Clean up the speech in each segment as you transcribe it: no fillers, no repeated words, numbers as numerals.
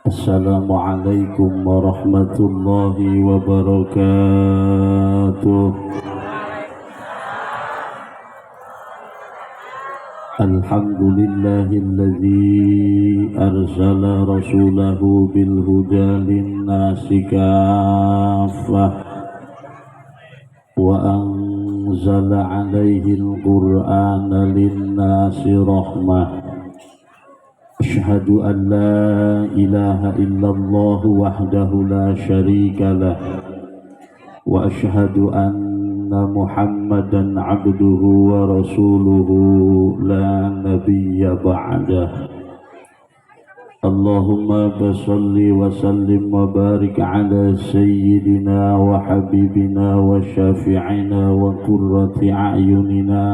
Assalamualaikum warahmatullahi wabarakatuh. Alhamdulillahilladzi arsala rasulahu bil huda lin-nasi kaffah wa anzala alaihi al-qur'ana lin-nasi rahmah. Asyhadu an la ilaha illallah wahdahu la syarika lah wa asyhadu anna Muhammadan abduhu wa rasuluhu la nabiyya ba'dah. Allahumma salli wa sallim wa barik ala sayyidina wa habibina wa syafi'ina wa qurrati a'yunina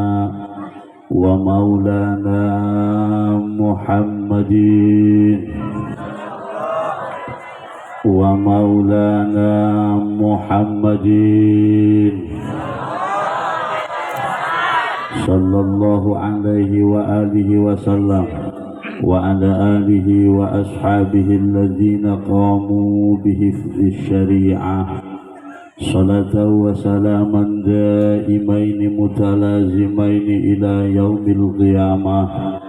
wa maulana Muhammadin wa maulana Muhammadin sallallahu alaihi wa alihi wa sallam wa ala alihi wa ashabihi alladzina qamu bihifdzi syari'ah salatan wa salaman daimaini mutalazimaini ila yaumil qiyamah.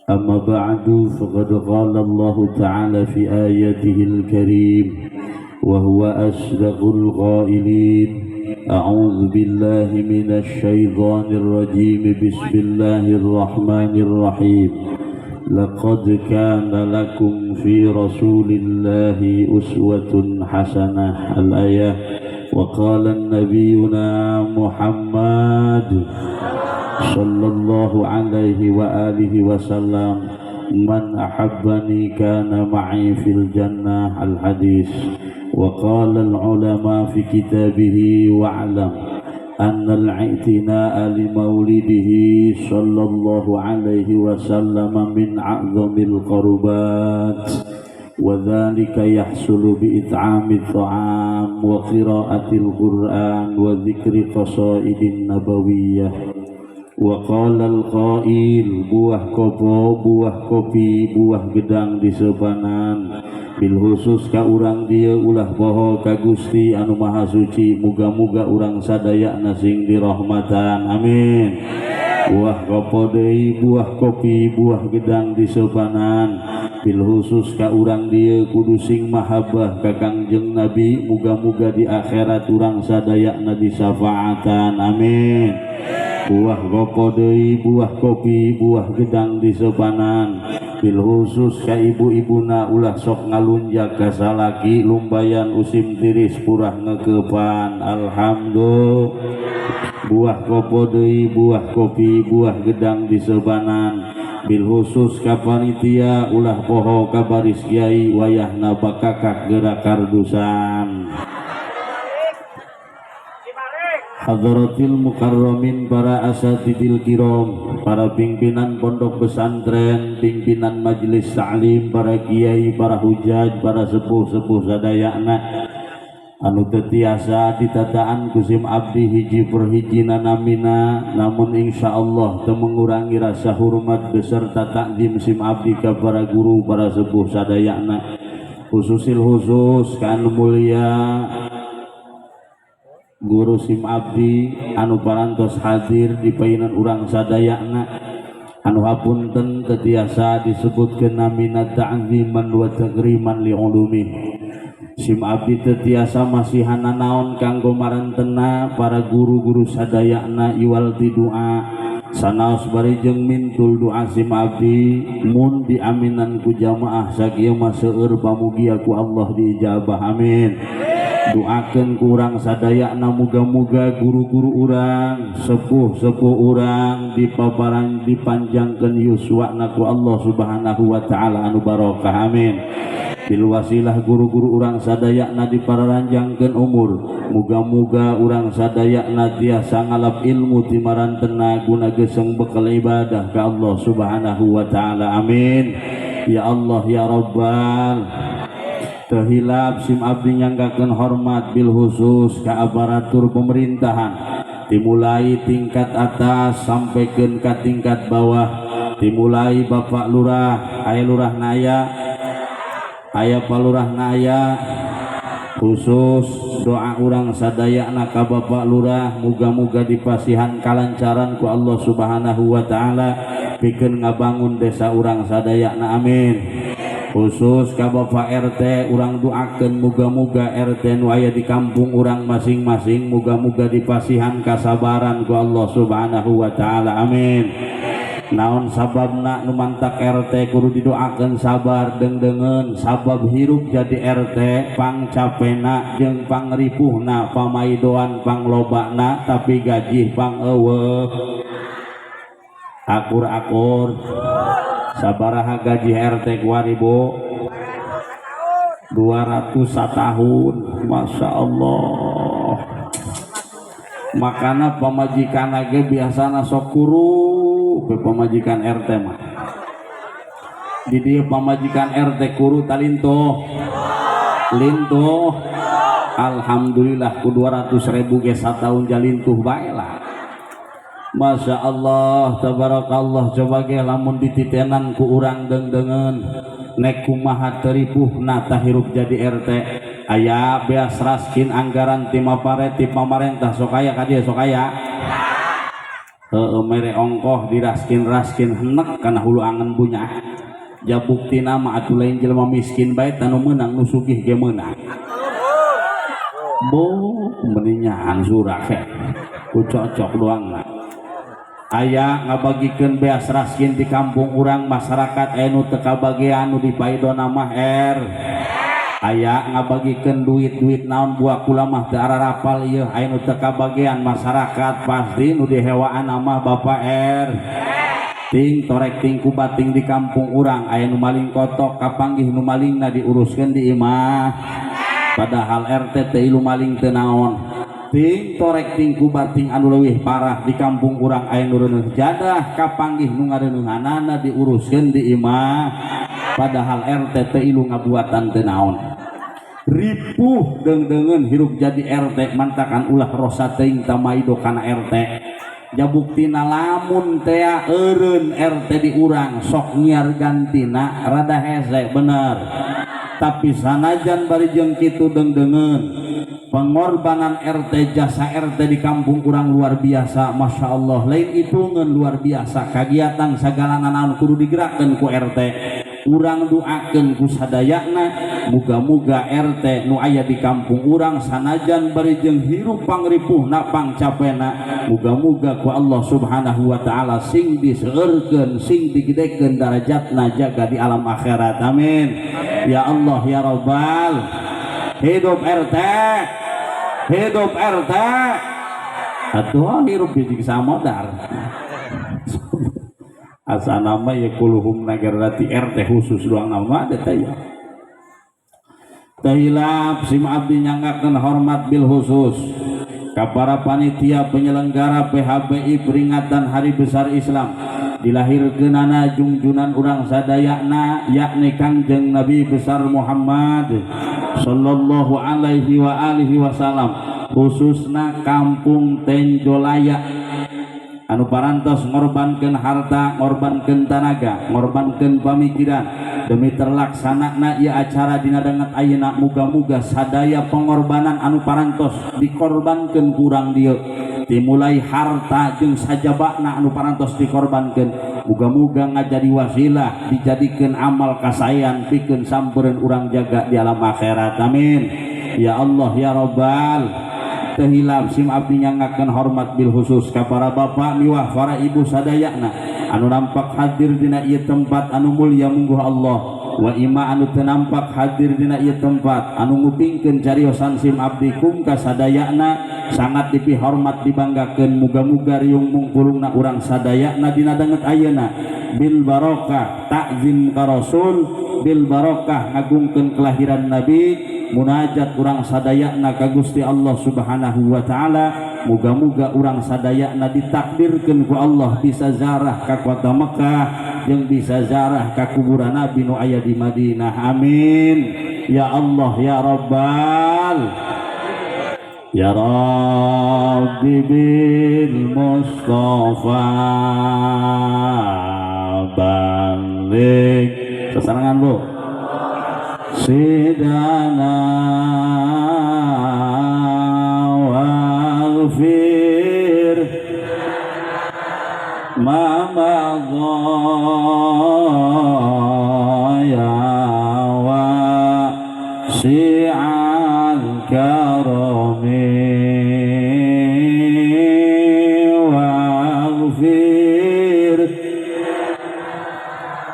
Amma ba'du, faqad qala Allah ta'ala fi ayatihi al-karim wa huwa asdaqul qailin. A'udzu billahi minasy syaithanir rajim. Bismillahirrahmanirrahim. Laqad kana lakum fi rasulillahi uswatun hasanah. Al-ayah. Wa qala nabiyuna Muhammad sallallahu alaihi wa alihi wasallam, man ahabbani kana ma'i fil jannah. Al-hadis. Wa qala al-ulama fi kitabihi wa'lam anna al-i'tina'a li maulidihi sallallahu alaihi wasallam min a'zamil qurbat wa dhalika yahsulu bi it'amit ta'am wa qira'atil qur'an wa dzikri qasaidin nabawiyyah. Wa qala al-qail, buah kopo, buah kopi, buah gedang di sepanan, bil khusus ka urang dieu ulah poho ka Gusti anu Maha Suci, muga-muga urang sadayana sing dirahmatan, amin. Buah kopo deui, buah kopi, buah gedang di sepanan, bil khusus ka urang dieu kudu sing mahabbah ka Kangjeng Nabi, muga-muga di akhirat urang sadayana disafaatan, amin. Buah kopo deui, buah kopi, buah gedang di sepanan, bil khusus ka ibu-ibuna ulah sok ngalunjak ka salaki, lumbayan usim tiris purah ngekeupan, alhamdulillah. Buah kopo deui, buah kopi, buah gedang di sepanan, bil khusus ka panitia ulah poho ka baris kiai wayahna bakakak gerak kardusan. Hadratil mukarramin, para asatidil kiram, para pimpinan pondok pesantren, pimpinan majelis ta'lim, para kiai, para hujaj, para sepuh-sepuh sadayana anu teu tiasa ditataan ku sim abdi hiji per hiji namina, namun insyaallah teu mengurangi rasa hormat beserta takzim sim abdi ka para guru, para sepuh sadayana, khususil khusus ka anu mulia guru sim abdi anu parantos hadir di painan urang sadayana, anu hapunten teu tiasa disebutkeun namina ta'ziman wa takriman li ulumi. Sim abdi teu tiasa masihana naon kanggo marantena para guru-guru sadayana iwal ti doa sanaos bari jeung mintul doa sim abdi mun diaminan ku jamaah sakieu mah seueur, pamugia ku Allah diijabah, amin. Doakeun ku urang sadayana muga-muga guru-guru urang, sepuh-sepuh urang dipaparan dipanjangkeun yuswana ku Allah Subhanahu wa taala anu barokah, amin. Bil wasilah guru-guru urang sadayana dipararanjangkeun umur, muga-muga urang sadayana tiasa ngalap ilmu ti marantena guna geseng bekal ibadah ka Allah Subhanahu wa taala, amin ya Allah ya Rabbal. Teu hilap sim abdi nyanggakeun hormat bil khusus ka aparatur pemerintahan dimulai tingkat atas sampaikan ke tingkat bawah. Dimulai Bapak Lurah, aya Lurah Naya, aya Pak Lurah Naya. Khusus doa urang sadayana ka Bapak Lurah, muga-muga dipasihan kalancaran ku Allah Subhanahu wa taala pikeun ngabangun desa urang sadayana, amin. Khusus ka Bapak RT, urang doakeun muga-muga RT nu aya di kampung urang masing-masing muga-muga dipasihan kasabaran ku Allah Subhanahu wa taala, amin. Naon sababna nu mantak RT kudu didoakeun sabar? Dengdengen, sabab hirup jadi RT pang capena jeung pangripuhna, pamaidoan panglobana, tapi gaji pang eueuh. Akur-akur? Sabaraha gaji RT kuari, Bu? 200 tahun. Masya Allah, makana pamajikan ge biasana sok kuru be pamajikan RT mah. Di dieu pamajikan RT kuru talintuh lintuh? Alhamdulillah, ku 200 ribu ge satahun jalintuh bae lah. Masya Allah, tabarakallah. Coba ge lamun dititenan ku urang, dengdengen, nek kumaha teripuhna tah hirup jadi RT. Aya beas raskin anggaran ti mapare, ti pamarentah, sok aya ka dieu, sok aya. Heeh, mere ongkoh diraskin-raskin henek kana hulu angen bunya. Ja buktina mah atuh lain jelema miskin bae tanu meunang, nu sugih ge meunang. Bo meninyaan surak ku cocok doang lah. Aya ngabagikeun beas raskin di kampung urang, masyarakat anu teu kabagean nu dipaidona mah R. Aya ngabagikeun duit-duit naon, buah kula mah teu ararapal ieu. Aya nu teu kabagean masyarakat, pasti nu dihewaan mah Bapak R. Ting torek ting kubating di kampung urang aya nu maling kotok, kapanggih nu malingna, diuruskeun di imah, padahal RT teu ilu maling teu naon. Ting torek ting kubating anu leuwih parah, di kampung urang aya nu reuneuh jadah, kapanggih nu ngareuneuhanana, diuruskeun di imah, padahal RT teu ilu ngabuatan teu naon. Ripuh, deung-deungeun, hirup jadi RT. Mantakan ulah rosa teuing tamaido kana RT. Jabuktina lamun tea eureun RT di urang, sok nyiar gantina rada hese, bener. Tapi sanajan bari jeung kitu, deung-deungeun, pengorbanan RT, jasa RT di kampung urang luar biasa, Masya Allah, lain hitungan, luar biasa. Kegiatan segala naon kudu digerakkan ku RT. Urang doakeun ku sadayana muga-muga RT nu aya di kampung urang, sanajan bari jeung hirup pangripuhna pangcapena, muga-muga ku Allah Subhanahu wa taala sing diseueurkeun, sing digedekeun darajatna jaga di alam akhirat, amin ya Allah ya Rabbal. Hidup RT, hidup RT. Atuh hirup jeung samodar asa nama ya kuluhum nagarati RT khusus doang nama ada teh ya. Teu hilap sim abdi nyanggakeun hormat bil khusus ka para panitia penyelenggara PHBI, peringatan Hari Besar Islam dilahirkeunana jungjunan urang sadayana, yakni Kangjeng Nabi besar Muhammad sallallahu alaihi wa alihi wasallam, khususna kampung Tenjolaya anu parantos ngorbankeun harta, ngorbankeun tanaga, ngorbankeun pamikiran demi terlaksanana ieu acara dina danget ayeuna. Muga-muga sadaya pengorbanan anu parantos dikorbankeun kurang dieu, dimulai harta jeung sajabana anu parantos dikorbankeun, muga-muga ngajadi wasilah dijadikeun amal kasaean pikeun sampereun urang jaga di alam akhirat, amin ya Allah ya Rabbal. Teu hilap sim abdi nyanggakeun hormat bil khusus ka para bapak miwah para ibu sadayana anu nampak hadir dina ieu tempat anu mulia mungguh Allah, wa ima anu teu nampak hadir dina ieu tempat anu ngupingkeun cariosan sim abdi. Kum ka sadayana sangat dipihormat, dibanggakeun. Muga-muga riung mungpulungna urang sadayana dina danget ayeuna bil barokah takzim ka Rasul, bil barokah ngagungkeun kelahiran Nabi, munajat urang sadayana ka Gusti Allah Subhanahu wa taala. Muga-muga urang sadayana ditakdirkeun ku Allah bisa zarah ka kota Mekah jeung bisa zarah ka kuburan Nabi nu aya di Madinah, amin ya Allah ya Rabbal. Ya Rabbi bil Mustafa. Balik sesarengan, Bu. Sidana waghfir ma madha ya wasi'al karami, waghfir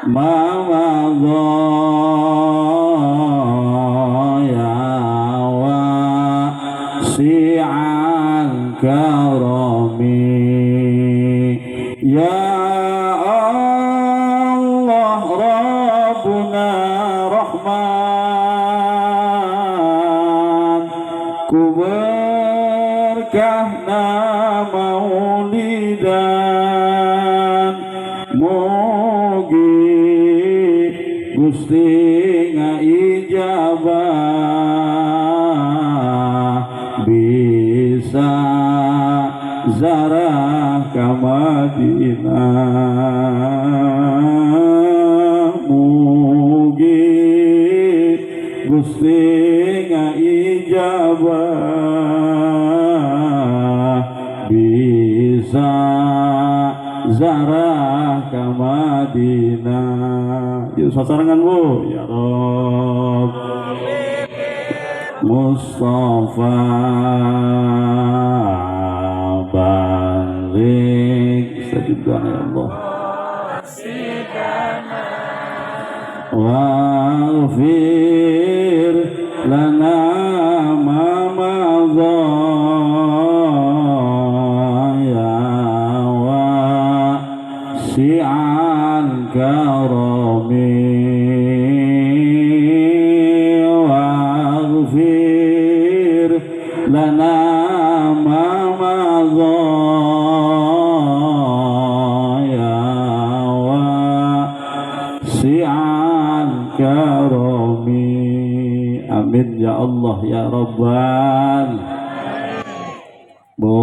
ma madha ya wasi'al karami. Ya Allah Rabbuna Rahman, ku berkahna maulidan, mugi Gusti ngaijabah bisa zarah ka Madinah, mugi Gusti ngaijabah bisa zarah ka Madinah. Yuk sasarengan, Bu. Ya Rob Mustafa balik istajib doa ya Allah, waghfir lana ma madha ya wasi'al karami, waghfir lana ma madha ya wasi'al karami. Amin ya Allah ya Rabbal. Bu,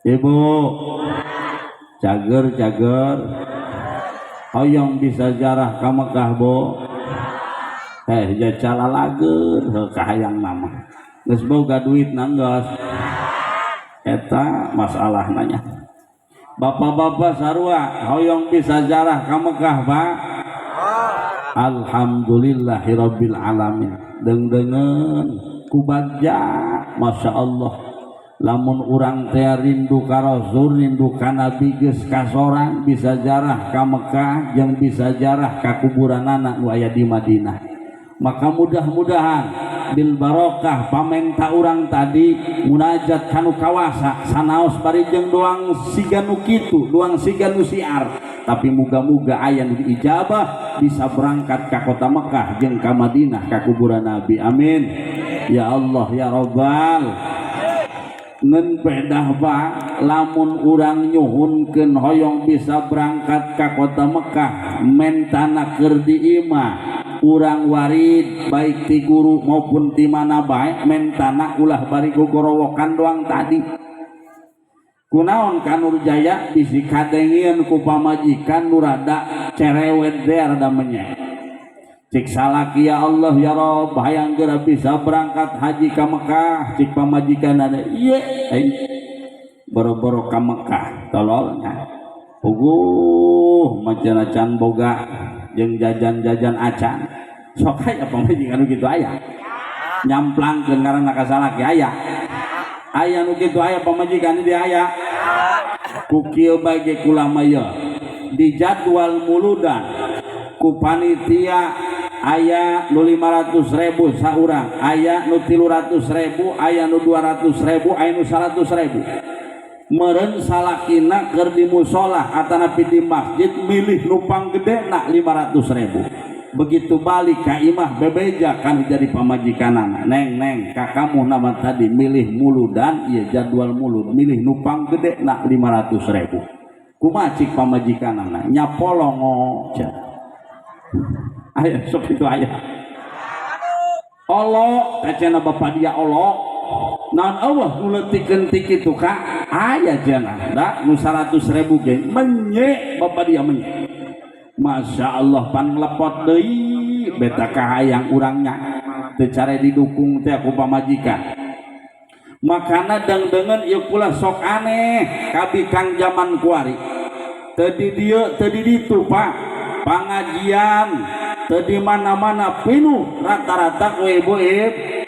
Ibu, cager cager, hoyong bisa jarah ka Mekah, Bu? Eh, ja calalager kahayang nama geus boga duit nanggas eta masalah nanya. Bapak-bapak sarua hoyong bisa jarah ka Mekah, Pak? Alhamdulillahirabbil alamin. Dengdengen ku bagja, Masya Allah, lamun urang teh rindu ka Rasul, rindu ka Nabi, geus kasorang bisa jarah ka Mekah jeung bisa jarah ka kuburanana nu aya di Madinah. Maka mudah-mudahan bil barokah pamenta urang tadi munajat kanu kawasa sanaos bari jeung doang siga nu kitu, doang siga nu siar, tapi muga-muga aya nu diijabah bisa berangkat ka kota Mekah jeung ka Madinah ka kuburan Nabi. Amin ya Allah ya Rabbal. Ngen pedah, Pak, lamun urang nyuhunkeun hoyong bisa berangkat ka kota Mekah, mentana keur di imah urang warid baik ti guru maupun ti mana bae, mentana ulah bari gogorowokan doang tadi. Kunaon ka Nurjaya bisi kadengieun ku pamajikan nu rada cerewet teh, rada menyek. Cik salaki, "Ya Allah ya Rob, hayang geura bisa berangkat haji ka Mekah." Cik pamajikan ada, "Ieu aing boro-boro ka Mekah, tololnya puguh macana can boga jeung jajan-jajan acan." Sok aya pamajikan nu kitu, aya nyamplangkeun karena ka salaki, aya aya nu kitu, aya pamajikan di aya ku kieu bae ge. Kulama ye di jadwal muludan ku panitia aya nu 500 ribu saurang, aya nu 300 ribu, aya nu 200 ribu, aya nu 100 ribu. Meren salakina keur di musola atanapi di masjid milih nupang gede nak 500 ribu. Begitu balik ka imah bebeja kan jadi pamajikanana, "Neng, neng, kakamu nama tadi milih muludan, iya jadwal mulud milih nupang gede nak 500 ribu." "Kumaha?" cik pamajikanana. "Nyapolongo." Aya sok itu aya. "Allah kacana bapak dia Allah." Naon Allah nu leutikkeun ti kitu ka aya cenah da nu 100.000 ge menye bapak dia menye. Masya Allah pan lepot deui beta kahayang urangnya teu care didukung teh ku pamajikan. Makana dengdengen ieu kula sok aneh kabikang zaman kuari. Teu di dieu teu di ditu Pak. Pangajian teu di mana-mana pinuh rata-rata ku ibu-ibu.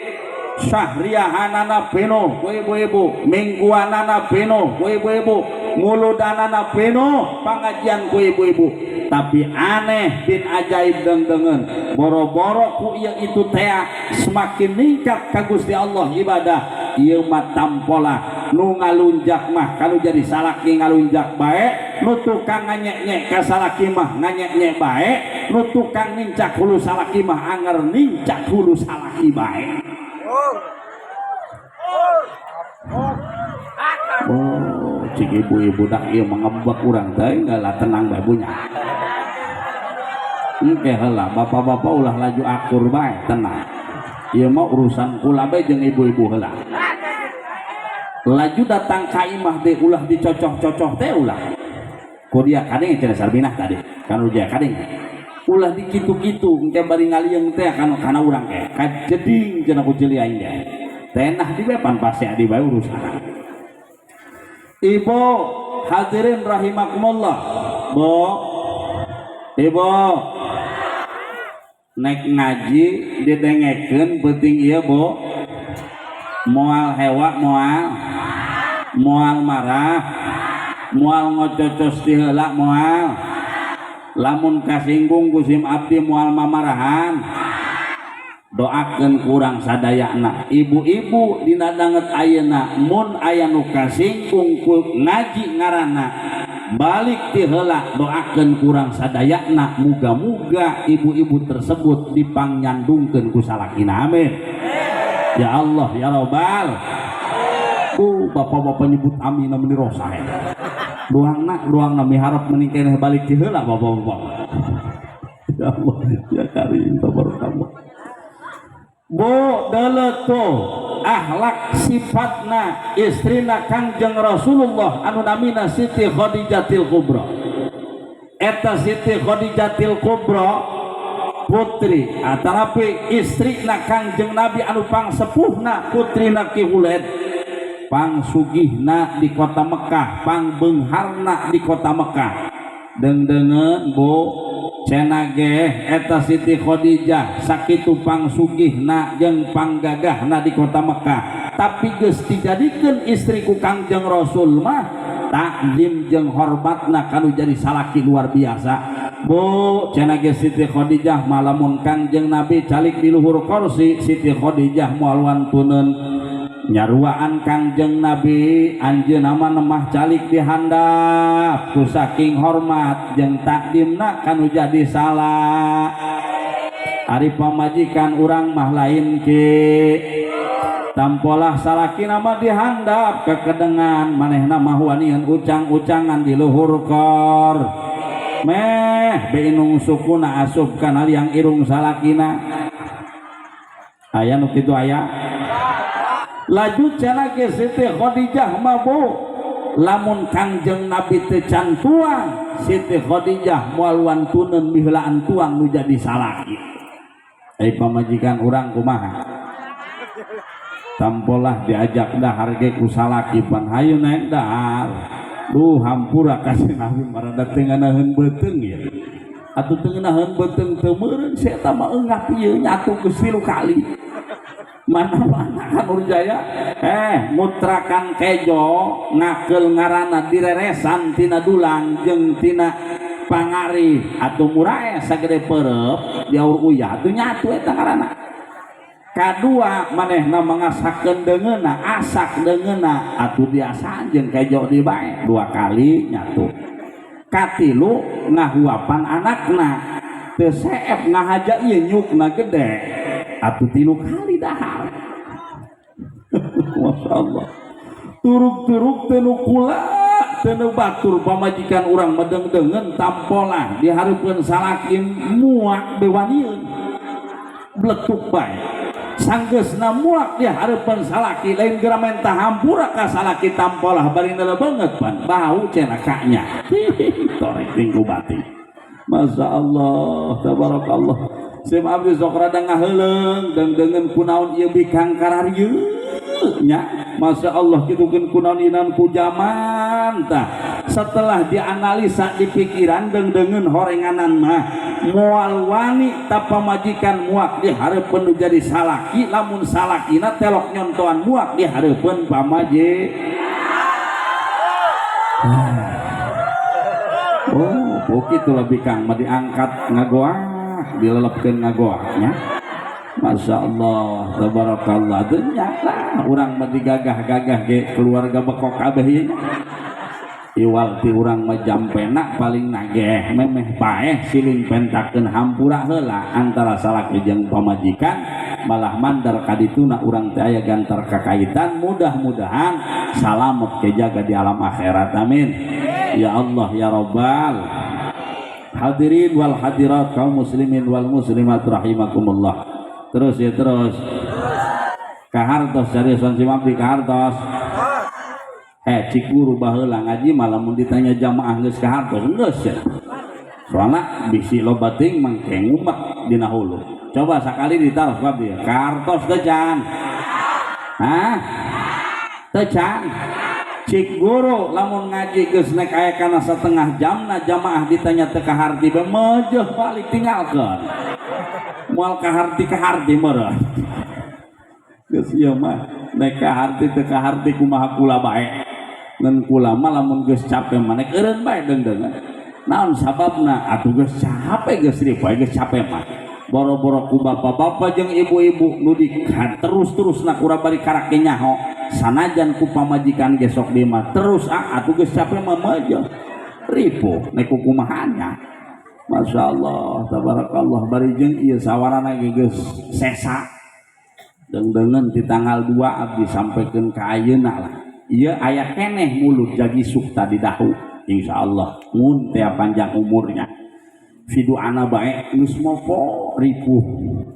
Syahriahanana pinuh ku ibu-ibu, mingguanana pinuh ku ibu-ibu, muludanana pinuh pangajian ku ibu-ibu. Tapi aneh bin ajaib dengdengen boro-boro ku ieu itu tea semakin ningkat ka Gusti Allah ibadah ieu mah tampolah nu ngalunjak mah kalau jadi salaki ngalunjak bae, nu tukang nganyek-nyek ka salaki mah nganyek-nyek bae, nu tukang nincak hulu salaki mah anger nincak hulu salaki bae. Oh, cik ibu-ibu dak ieu mengebak urang teh lah tenang bae bunya. Engke heula bapak-bapak ulah laju akur bae tenang. Ieu mah urusan kula bae jeung ibu-ibu heula. Laju datang ka imah teh ulah dicocoh-cocoh teh ulah. Ku dia kadeng cenah Sarbinah tadi. Kan ujaya kadeng. Ulah dikitu-kitu engke bari ngalieung teh kana urang teh. Kajeding cenah ku ceuli aing teh. Tenah di bepan pasti adi bae urusan. Ibu hadirin rahimakumullah. Bu, ibu nek ngaji didengekeun penting ieu Bu. Moal hewa moal, moal marah, moal ngococos ti heula moal. Lamun kasinggung ku sim abdi moal mamarahan. Doakeun kurang sadayana. Ibu-ibu dina danget ayeuna mun aya nu kasinggung ku ngaji ngaranna balik ti heula doakeun kurang sadayana muga-muga ibu-ibu tersebut dipangyandungkeun ku salakina amin. Ya Allah ya Rabbal. Ku bapak-bapak nyebut amin meni rosa ya. Doangna doangna miharep meni keneh balik ti heula bapak-bapak. Ya Allah ya Karim tabarakallah. Bu deuleu tuh akhlak sifatna istrina Kangjeng Rasulullah anu namina Siti Khadijatil Kubra. Eta Siti Khadijatil Kubra putri atanapi istrina Kangjeng Nabi anu pangsepuhna putrina Ki Huled, pangsugihna di kota Mekah, pangbeungharna di kota Mekah. Dengdengeun Bu cenah ge eta Siti Khadijah sakitu pangsugihna jeung panggagahna di kota Mekah, tapi geus dijadikeun istri ku Kangjeng Rasul mah takzim jeung hormatna kanu jadi salaki luar biasa. Bu cenah ge Siti Khadijah malamun Kangjeng Nabi calik di luhur kursi Siti Khadijah moal wantuneun nyaruaan Kangjeng Nabi anjeunna mah nemah calik di handap ku saking hormat jeung takdimna kanu jadi salah. Ari pamajikan urang mah lain ki tampolah salakina mah dihandap kekedengan manehna mah wanian ucang-ucangan di luhur kor meh beinung sukuna asup kana liang irung salakina. Aya nu kitu aya. Laju cenah ge Siti Khadijah mah Bu lamun Kangjeng Nabi teu can tuang Siti Khadijah moal wantuneun miheulaan tuang nu jadi salaki. Ai pamajikan urang kumaha? Tampolah diajak dahar ge ku salaki pan hayu naek dahar. Duh hampura ka si Nabi marada teu nganaheun beuteung ieu. Atuh teu nganaheun beuteung teu meureun si eta mah eungap ieu nyatu geus 3 kali. Mana-mana kan Nurjaya mutrakan kejo ngakeul ngaranna direresan tina dulang jeung tina pangari atuh murae sagede perep diaur uyah atuh nyatu eta ngaranna. Kadua manehna mangasakeun deungeunna asak deungeunna atuh diasaan jeung kejo di bae 2 kali nyatu. Katilu ngahuapan anakna teu seep ngahaja ieu nyukna gede atuh 3 kali dahar. Masya Allah turuk-turuk teu kula teu batur pamajikan urang medeng-dengen tampolah dihareupeun salaki muak bewanieun bletuk bae. Sanggeusna muak di hareupeun salaki, lain geura menta hampura ka salaki, tampolah bari banget pan bau cenah kaknya. Torek ting ku batin. Masya Allah, tabarakallah. Sim abdi sok rada ngaheuleung deung-deungeun kunaon ieu bikang kararieu nya. Masya Allah, kitu keun kunaon ieu ku zaman tah. Setelah dianalisa di pikiran, deung-deungeun horenganan mah moal wani ta pamajikan muak di hareupeun nu jadi salaki lamun salakina telok nyontoan muak di hareupeun pamajikan. Oh, kitu lah bikang mah diangkat ngagoah, dilelepkeun ngagoahnya. Masya Allah, tabarakallah. Teu nya lah, urang mah digagah-gagah ge keluarga bekok kabeh ieu nya. Iwal ti urang mah jampena paling nageh memeh paeh siling pentakeun hampura heula antara salaki jeung pamajikan, malah mandar kadituna urang teh aya gantar kakaitan. Mudah-mudahan salamet kejaga di alam akhirat, amin ya Allah ya Rabbal. Hadirin wal hadirat, kaum muslimin wal muslimat rahimakumullah. Terus ya, terus kahartos cariosan si abdi kahartos. Cik guru baheula ngaji malah mun ditanya jamaah geus kahartos geus ya, soalna bisi loba teuing mangke ngumet dina hulu. Coba sakali ditaros ku abdi, kahartos teu can? Hah, teu can? Cik guru lamun ngaji geus nek aya kana setengah jamna, jamaah ditanya teu kaharti bae, mejeuh balik, tinggalkeun, moal kaharti kaharti meureun. Geus ieu mah nek kaharti teu kaharti kumaha kula bae, ngan kula mah lamun geus capek mah nek eureun bae deung-deungeun. Naon sababna? Atuh geus capek, geus ripuh, geus capek mah boro-boro ku bapak-bapak jeung ibu-ibu nu di terus-terus nak urang bari karak ge nyaho, sanajan ku pamajikan gesok di mah terus ah, atuh geus capek mah meujeun ripuh nek ku kumahanya. Masya Allah, tabarakallah. Bari jeung ieu sawarana ge geus sesa deung-deungeun di tanggal 2 abdi sampaikan ka ayeuna lah. Ieu aya keneh mulut jagi sukta di dahu, insyaallah mun teh panjang umurnya. Fiduana bae geus mopo ripuh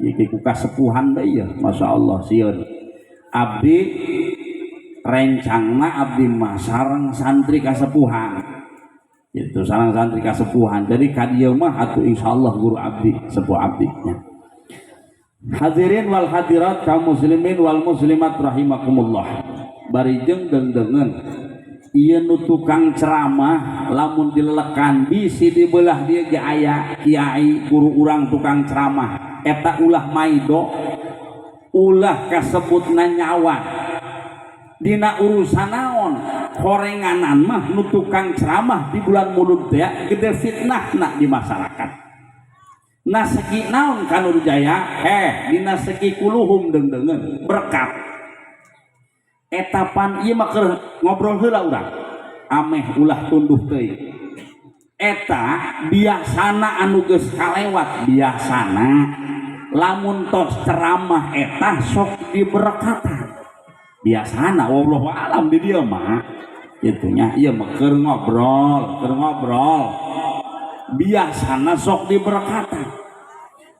ieu ku kasepuhan bae ieu. Masya Allah, sieun abdi rencangna abdi mah sareng santri kasepuhan itu, sareng santri kasepuhan. Jadi ka dieu mah atuh insyaallah guru abdi sepuh abdi nya. Hadirin wal hadirat, kaum muslimin wal muslimat rahimakumullah. Bari jeung deung-deungeun ieu nu tukang ceramah lamun dilelekan bisi dibelah dia ge aya kiai guru urang tukang ceramah eta ulah maido, ulah kasebutna nyawa dina urusan naon. Horenganan mah nu tukang ceramah di bulan Mulud teh gede fitnahna di masyarakat. Nah, segi naon Kanur Jaya? Dina segi kuluhum deung-deungeun berkat eta pan ieu mah keur ngobrol heula urang ameh ulah tunduh teuing. Eta biasana anu geus kalewat, biasana lamun tos ceramah eta sok diberkatan biasana. Wallahu alam di dieu mah kitu nya. Ieu mah keur ngobrol, keur ngobrol. Biasana sok diberkatan,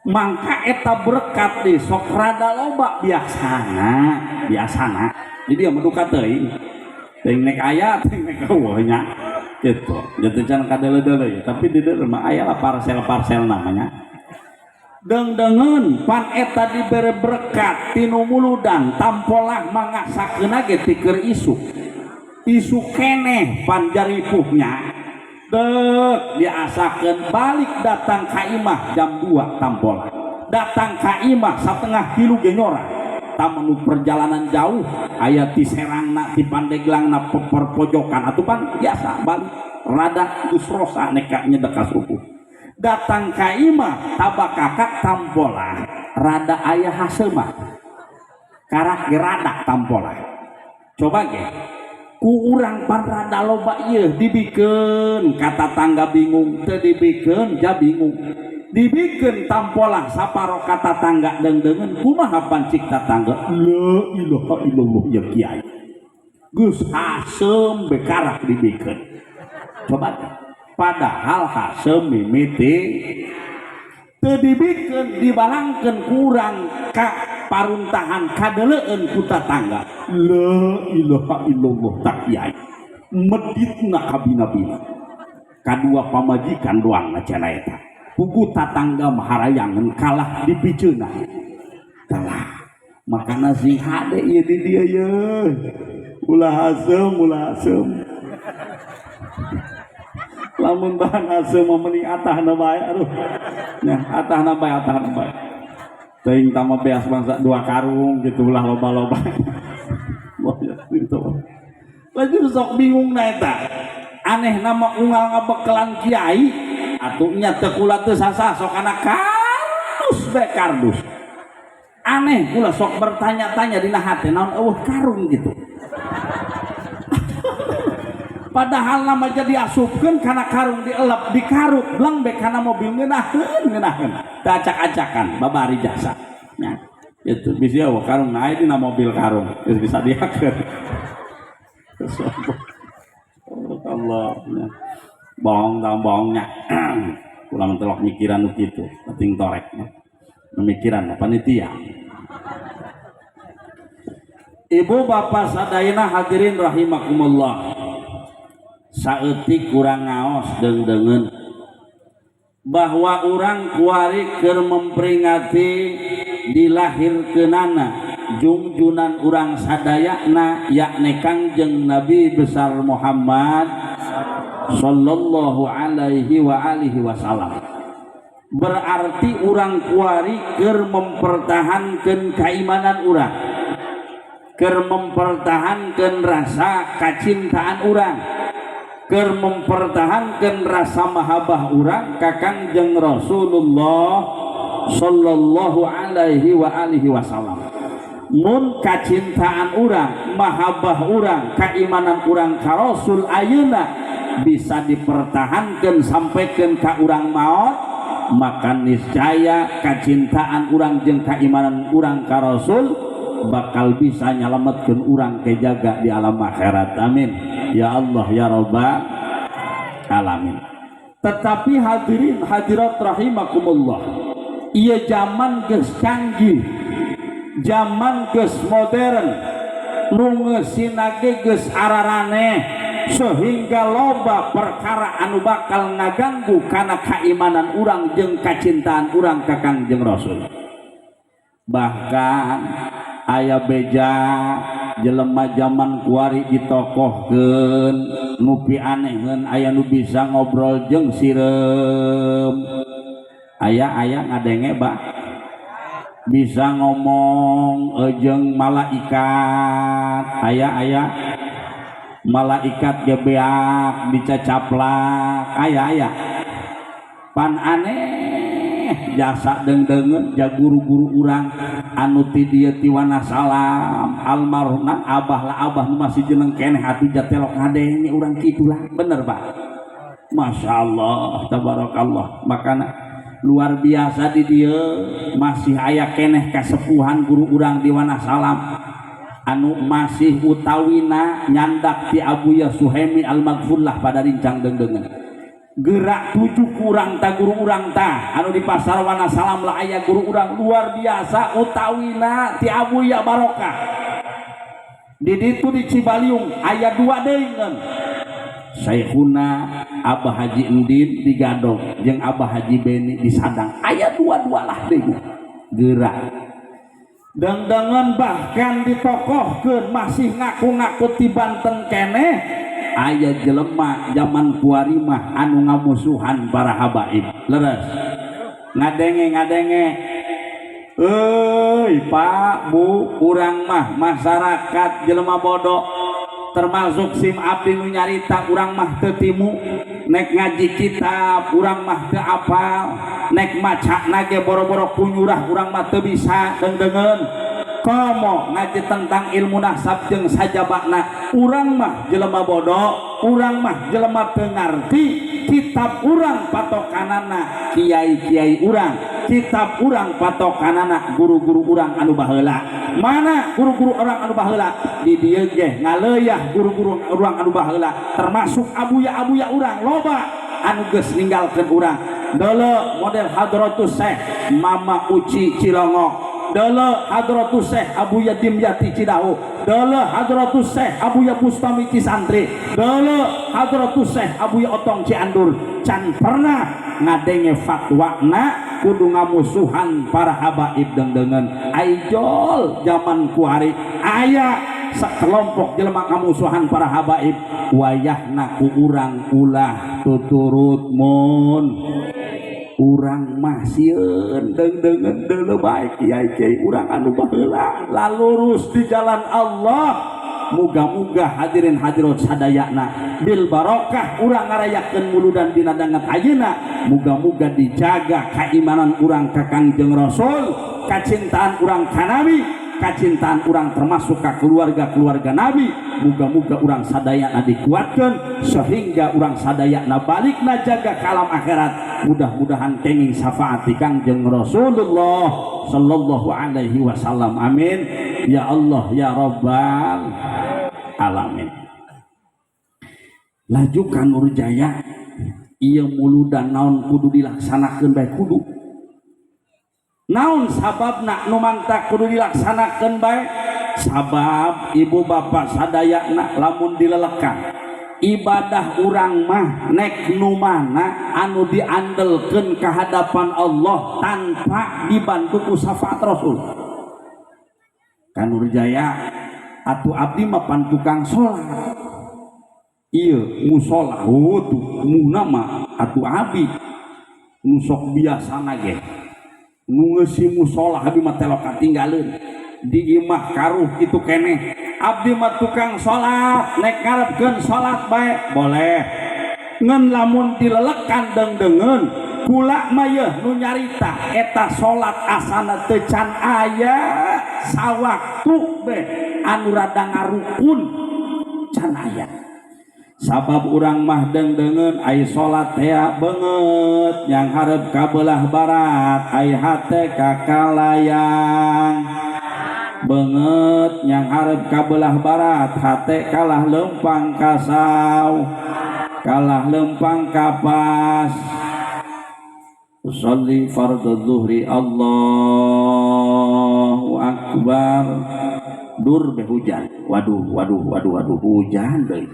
mangka eta berkat di sok rada loba biasana. Biasana jadi yang menduka teuing teuing nek aya teuing nek eueuh nya gitu. Jadi can kadeule-deule ya, tapi di dieu mah aya lah parcel-parcel namanya. Deung-deungeun pan eta dibere berkat tinu muludan, tampolah mangasakeun ge ti keur isuk isuk keneh pan jaripuhnya dek diasakeun balik datang ka imah jam 2, tampolah datang ka imah setengah tilu ge nyora. Menu perjalanan jauh aya ti Serangna, ti Pandeglangna, perpojokan atuh pan biasa balik rada geus rosa nek ka nyedek ka subuh. Datang ka imah tabakakak tampolah rada aya hasil mah karak ge rada tampolah. Coba ge ku urang pan rada loba ieu dibikeun ka tatangga bingung, teu dibikeun ja bingung. Dibikeun tampolah saparo ka tatangga, deung-deungeun kumaha pancik tatangga? La ilaha illallah, ya kiai geus haseum bekarak dibikeun. Coba deh. Padahal haseum mimiti. Teu dibikeun dibalangkeun ku urang ka paruntahan kadeleueun ku tatangga. La ilaha illallah tak kiai. Meditna kabina-bina. Kadua pamajikan doang cenah eta. Pugu tatangga mah harayangan kalah dipiceunah. Kalah. Makana sing hade ieu di dieu ye. Ulah haseum, ulah haseum. Lamun bahan haseum mah mending atahna bae aduh. Nya atahna bae, atahna bae. Teuing tama beas bangsa 2 karung gitu ulah loba-loba. Wah, ya, gitu. Laju sok bingung na eta. Aneh nama unggal ngabekelan kiai atuh nya teu kula teu sasah sok kana kardus bae kardus. Aneh kula sok bertanya-tanya dina hati naon eueuh karung gitu. Padahal nama jadi asupkeun kana karung dielep dikarut bleng be kana mobil ngeunaheun ngeunaheun. Teu acak-acakan babari jasa. Nah, itu bisi eueuh karung naik dina mobil karung geus bisa diakeun. Allah ya. Bohong tah bohongnya. Kula mentelok mikiran nu kitu, penting torek ya. Pemikiran panitia. Ibu bapak sadayana hadirin rahimakumullah. Saeutik kurang ngaos deung-deungeun bahwa urang kuari keur memperingati dilahirkeunana jungjunan urang sadayana yakni Kangjeng Nabi besar Muhammad sallallahu alaihi wa alihi wasallam. Berarti urang kuari keur mempertahankan keimanan urang, keur mempertahankan rasa kacintaan urang, keur mempertahankan rasa mahabbah urang ka Kangjeng Rasulullah sallallahu alaihi wa alihi wasallam. Mun kacintaan urang, mahabbah urang, keimanan urang ka Rasul ayeuna bisa dipertahankan sampaikan ka urang maot, maka niscaya kacintaan urang jeung keimanan urang ka Rasul bakal bisa nyalametkeun urang kejaga di alam akhirat. Amin ya Allah ya Rabbal alamin. Tetapi hadirin hadirat rahimakumullah, ieu zaman geus canggih, zaman geus modern, nu ngeusina ge geus araraneh, sehingga loba perkara anu bakal ngaganggu kana keimanan urang jeung kacintaan urang ka Kangjeng Rasul. Bahkan aya beja jelema zaman kuari ditokohkeun nu pianeheun, aya nu bisa ngobrol jeung sireum, aya ngadenge bah bisa ngomong jeung malaikat, aya malaikat gebeak dicacaplak, aya pan aneh jasa deung-deungeun ja guru-guru urang anu ti dieu ti Wanasalam almarhum abah lah abah nu masih jeneng keneh atuh jatelok ngadenge urang kitu lah, bener Pak. Masya Allah tabarakallah. Makana luar biasa di dieu masih aya keneh kasepuhan guru urang di Wanasalam anu masih utawina nyandak ti Abuya Suhaimi al-Maghfurlah pada rincang deung-deungeun. Gerak tujuh kurang ta guru urang ta anu di pasar Wanasalam lah aya guru urang luar biasa utawina ti Abuya Barokah. Di ditu di Cibaliung aya dua deui ngeun. Syekhuna Abah Haji Endin di Gadog jeung Abah Haji Beni di Sadang, aya dua-dua lah deui gerak. Dengdengan bahkan ditokohkeun masih ngaku-ngaku ti Banten keneh aya jelema zaman kuari mah anu ngamusuhan para habaib. Leres ngadenge euy Pak Bu, urang mah masyarakat jelema bodoh termasuk sim abdi nu nyarita urang mah teu timu nek ngaji kitab urang mah teu apal nek maca nage boro-boro kunyurah urang mah teu bisa deung-deungeun. Komo ngaji tentang ilmu nasab jeung sajabana urang mah jelema bodoh, urang mah jelema teu ngarti kitab urang patokanana kiai-kiai urang, kitab urang patokanana guru-guru urang anu baheula. Mana guru-guru urang anu baheula? Di dieu ge ngaleuya guru-guru urang anu baheula, termasuk abuya-abuya urang loba anu geus ninggalkeun urang. Deuleu model Hadratus Syekh Mama Uci Cilongok, deuleu Hadratus Syekh Abuya Dimyati Cidahu, deuleu Hadratus Syekh Abuya Bustami Cisantri, deuleu Hadratus Syekh Abuya Otong Ciandur. Can pernah ngadenge fatwana kudu ngamusuhan para habaib dengdengen. Aijol zaman kuari aya sekelompok jelema ngamusuhan para habaib, wayahna ku urang ulah tuturut. Mun urang mah sieun deungdeungeun, deuleu bae kiai-kiai urang anu baheula lalurus di jalan Allah. Muga-muga hadirin hadirat sadayana, bil barokah urang ngarayakeun muludan dina danget ayeuna, muga-muga dijaga keimanan urang ka Kangjeng Rasul, kacintaan urang ka Nabi, kacintaan urang termasuk ka keluarga-keluarga Nabi. Muga-muga urang sadayana dikuatkan sehingga urang sadayana balikna jaga ka alam akhirat. Mudah-mudahan kenging syafaat di Kangjeng Rasulullah sallallahu alaihi wasallam. Amin ya Allah ya Rabbal alamin. Laju ka Nurjaya, ieu muludan naon kudu dilaksanakeun bae? Kudu. Naon sababna nu mangta kudu dilaksanakeun bae? Sabab ibu bapak sadayana, lamun dilelekan ibadah urang mah nek nu mana anu diandelkeun ka hadapan Allah tanpa dibantu ku syafaat Rasul? Ka Nurjaya, atuh abdi mah pan tukang salat. Ieu musola, oh tuh muna mah atuh abi nu sok biasana ge nu ngeusi musola, abdi mah telok katinggaleun di imah karuh kitu keneh. Abdi mah tukang salat, nek ngarepkeun salat bae boleh. Ngan lamun dilelekan deungdeungeun, kula mah yeuh nu nyarita, eta salat asana teu can aya sawaktu be anu rada ngarukun, can aya. Sabab urang mah deungdeungeun ai salat tea beungeut yang hareup ka belah barat, ai hate ka kalayang. Beungeut yang hareup ka belah barat, hate kalah lempang ka saw, kalah lempang ka pas. Usolli fardhu dhuhri, Allahu akbar. Dur be hujan. Waduh, waduh, waduh, waduh, hujan deui.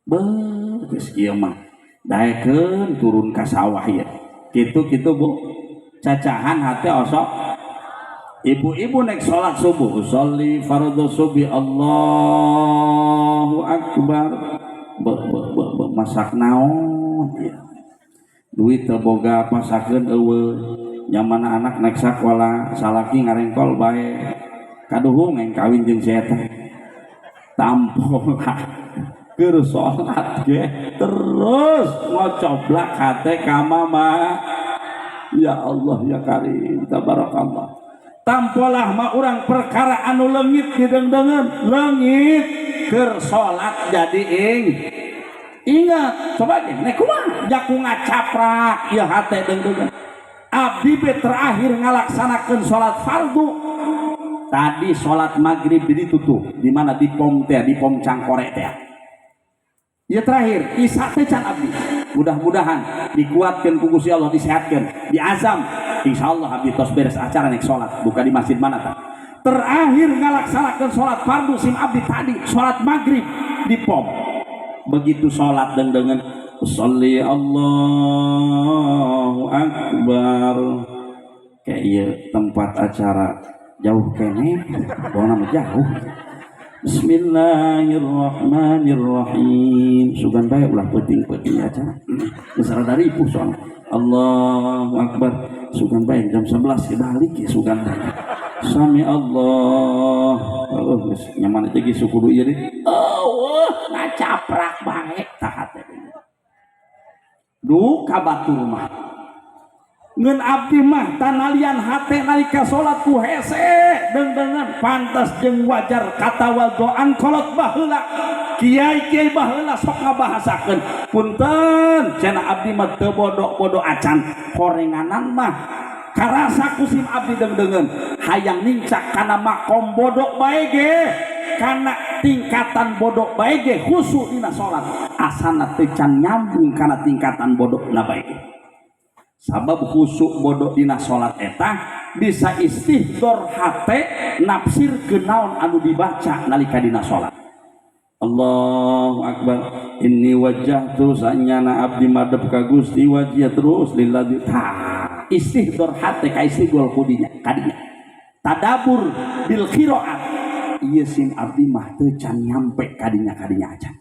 Beuh, geus ieu mah daekeun turun ka sawah ya. Kitu kitu, Bu. Cacahan hate osok. Ibu-ibu nek salat subuh, usolli fardhu subuh, Allahu akbar. Be be be, be masak naon ya? Duit teu boga, pasakeun euweuh. Nyaman anak nek sakola, salaki ngarengkol bae. Kaduhung yang kawin jeung si eta. Tampo keur salat ge terus ngocoblak hate ka mama. Ya Allah ya Karim, tabarakallah. Tampolah mah urang perkara anu leungit dideungdeungeun, leungit keur salat jadi ing ingat. Coba ge nek kumaha jaku ngacaprak ieu hate deungdeungeun. Abdi be terakhir ngalaksanakeun salat fardu tadi salat maghrib di ditu tuh, di mana, di pom teh, di pom Cangkore teh. Ya, terakhir Isya teh can abdi. Mudah-mudahan dikuatkan ku Gusti Allah, disehatkan, diazam, insyaallah abdi tos beres acara nek salat buka di masjid mana tah. Terakhir ngalaksanakeun salat fardu sim abdi tadi salat maghrib di pom. Begitu salat dengan sholli, Allahu akbar, kayak iya tempat acara jauh kene bawa nama jauh. Bismillahirrahmanirrahim. Sugan bae ulah peuting-peuting acara. Geus rada ripuh soalnya. Allahu akbar. Sugan bae jam 11 ya balik ya, sugan bae. Sami Allah. Oh, geus nyaman aja ge kudu ieu deui. Eueuh, ngacaprak bae tah hate. Duh, ka batur mah. Ngeun abdi mah tanalian hate nalika salat ku hese deungdeungeun. Pantas jeung wajar katawadoan kolot baheula, kiai-kiai baheula sok ngabahasakeun. Punten cenah, abdi mah teu bodoh-bodoh acan, horenganan mah karasa ku sim abdi deungdeungeun hayang nincak kana makom bodoh bae ge, kana tingkatan bodoh bae ge, khusyuk dina salat asana teu can nyambung kana tingkatan bodoh na bae ge. Sabab khusyuk bodoh dina salat eta bisa istihdor hate nafsir ke naon anu dibaca nalika dina salat. Allahu akbar, inni wajjahtu sanyana abdi madep ka Gusti wajhiya terus lilladzi ta istihdor hate ka istighol kudinya kadinya tadabur bil qiraat ieu sim abdi mah teu can nyampe kadinya kadinya acan.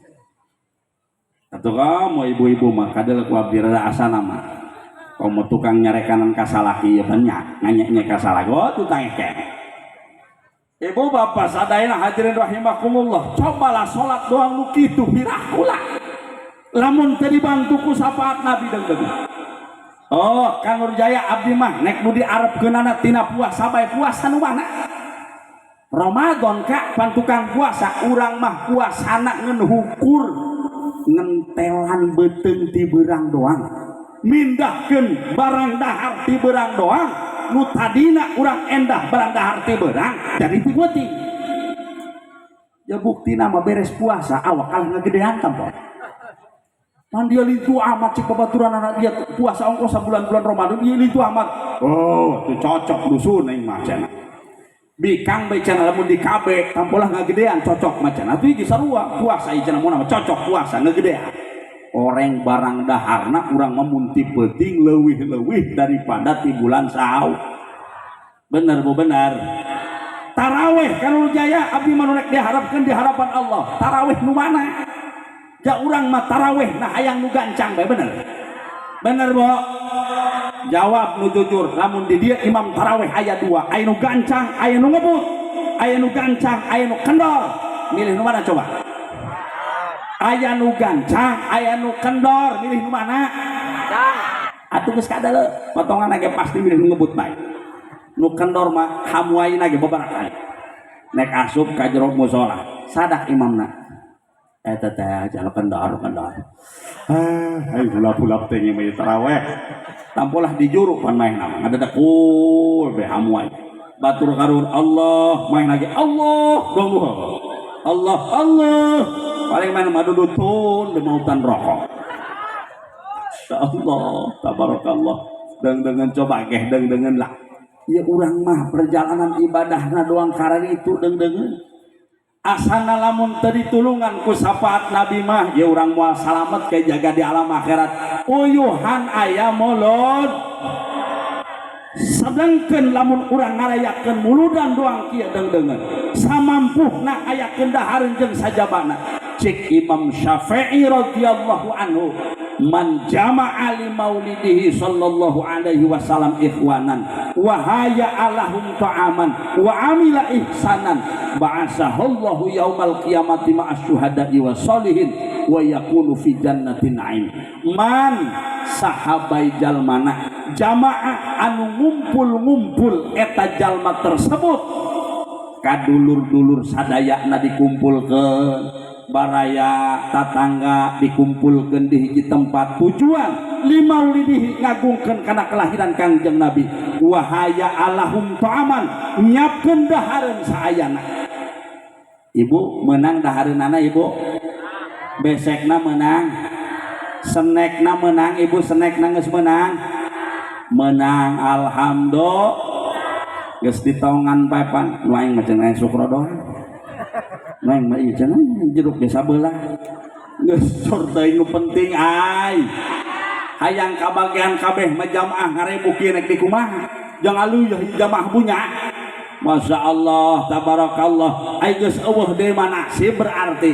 Atuh kamu ibu-ibu mah kadel ku abdi rada asana mah komo tukang nyarekanan ka salaki ieu banyak nganyek-nyek ka salaki, oh tukang kene. Ibu bapak sadayana hadirin rahimakumullah, cobalah salat doang nu kitu piraku lah lamun teu dibantu ku syafaat Nabi deung-deung. Oh, Kang Nurjaya, abdi mah nek nu diarepkeunana tina puasa bae, puasa nu mana? Ramadan kak pan tukang puasa urang mah puasana ngan hukur ngentelan beuteung ti beurang doang, mindahkeun barang dahar ti beurang doang. Nu tadina urang endah barang dahar ti beurang jadi ti peuting. Ya bukti nama beres puasa awak kalah ngegedean tampol. Pan dia lintu amat cik babaturan anak dia puasa ongkos sabulan-bulan Ramadan dia lintu amat. Oh, itu cocok dusun aing mah cenah. Bikang bae cenah lamun di KB tampolah ngagedean cocok mah cenah. Atuh iki sarua puasa ieu cenah mun cocok puasa ngegedean. Orang barang daharna urang mah mun ti peuting leuwih-leuwih daripada ti bulan sau. Bener bu bener. Taraweh kan Jaya abdi mah nu rek diharapkeun di hadapan Allah. Taraweh nu mana? Ja urang mah taraweh nah hayang nu gancang bae, bener. Bener bo. Jawab nu jujur, lamun di dieu imam taraweh aya dua, aya nu gancang, aya nu ngebut, aya nu gancang, aya nu kendor. Milih nu mana coba? Aya nu gancang, aya nu kendor, milih nu mana? Atuh geus kadale, potongan ge pasti milih nu ngebut bae. Nu kendor mah hamuaina ge babaraha kali. Nek asup ka jero musola, sadak imamna. Eta teh jalan kendor kendor. Ah, ayo hulap-hulap teh mah taraweh. Tampolah di juru pan main nama, ngadadakul be hamuai. Batur karun Allah, main lagi Allah, dong Allah Allah. Paling main mah dudutun di mautan rokok. Allah, tabarakallah. Deng dengan coba geh deng dengan lah. Ya urang mah perjalanan ibadahna doang karena itu deng dengan. Asana lamun teu ditulungan ku syafaat Nabi mah ya urang moal salamet kayak jaga di alam akhirat. Uyuhan aya molod. Sedangkan lamun urang ngarayakeun muludan doang kieu deung-deungeun. Samampuhna ayakeun dahareun jeung sajabana. Cik Imam Syafi'i radhiyallahu anhu, man jama'a li maulidihi sallallahu alaihi wasallam ikhwanan wa haya alahum ta'aman wa amila ihsanan ba'asahallahu yaumal qiyamati ma'as syuhada'i wa salihin wa yakunu fi jannatin na'im. Man sahabai jalmana jamaah anu ngumpul-ngumpul eta jalma tersebut kadulur-dulur sadayana dikumpulkeun, baraya tatangga dikumpulkeun di hiji tempat, tujuan limaulidihi ngagungkeun kana kelahiran Kangjeng Nabi, wahaya alahum ta'aman nyiapkeun dahareun saayana. Ibu menang dahareunana, ibu besekna menang, senekna menang, ibu senekna geus menang menang, alhamdulillah geus ditongan papan nu aing mah cenah sukro doang. Nu aing mah ieu cenah jeruk ge sabelah geus cor teuing. Nu penting ai hayang kabagian kabeh mah jamaah ngarebu kieu nek di kumaha jangan aluyah jamaah punya. Masya Allah tabarakallah, ai geus eueuh deui mah nasib berarti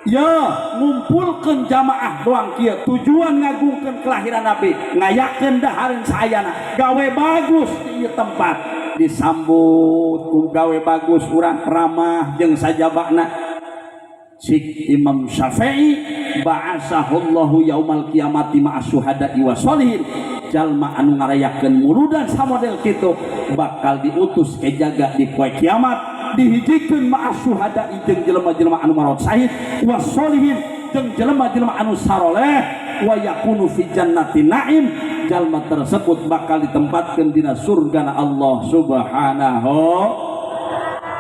ya ngumpulkeun jamaah doang kieu tujuan ngagungkeun kelahiran Nabi, ngayakeun dahareun saayana, gawe bagus di ieu tempat disambut ku gawe bagus, urang ramah jeung sajabana. Cik Imam Syafi'i, ba'asahullahu yaumal qiyamati ma'as syuhada'i wa sholihin. Jalma anu ngarayakeun muludan samodel kitu bakal diutus ke jaga di poe kiamat dihijikeun ma'as syuhada'i jeung jelema-jelema anu marot syahid, wa sholihin jeung jelema-jelema anu saroleh, wa yakunu fi jannati na'im. Jalma tersebut bakal ditempatkan dina surga Allah subhanahu.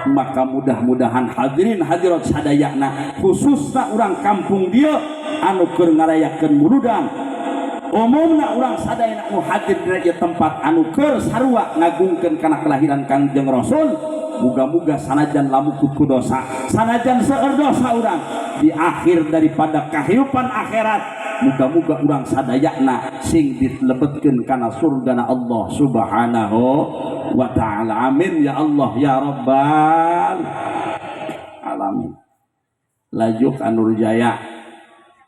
Maka mudah-mudahan hadirin hadirat sadayana, khususna urang kampung dia anu keur ngarayakeun muludan, Umumna urang sadayana nu hadir dina ieu tempat anu keur sarua ngagungkeun kana kelahiran Kangjeng Rasul, muga-muga sanajan lamukut ku dosa, sanajan seueur dosa urang di akhir daripada kahirupan akhirat, muga-muga urang sadayana sing dilebetkeun kana surgana Allah Subhanahu wa ta'ala. Amin ya Allah ya Rabbal alamin. Lajuk Anur Jaya,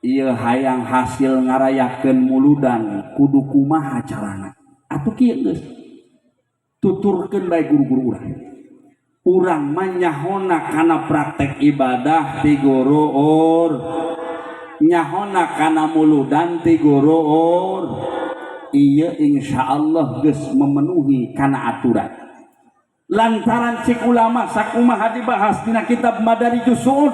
ieu hayang hasil ngarayakeun muludan kudu kumaha carana? Atuh kieu, geus tuturkeun bae guru-guru urang. Urang mah nyahona kana praktek ibadah ti guru ur, nyahona kana muludan ti guru ur. Ieu insyaallah geus memenuhi kana aturan, lantaran cik ulama sakumaha dibahas dina kitab Madarijus Su'ud,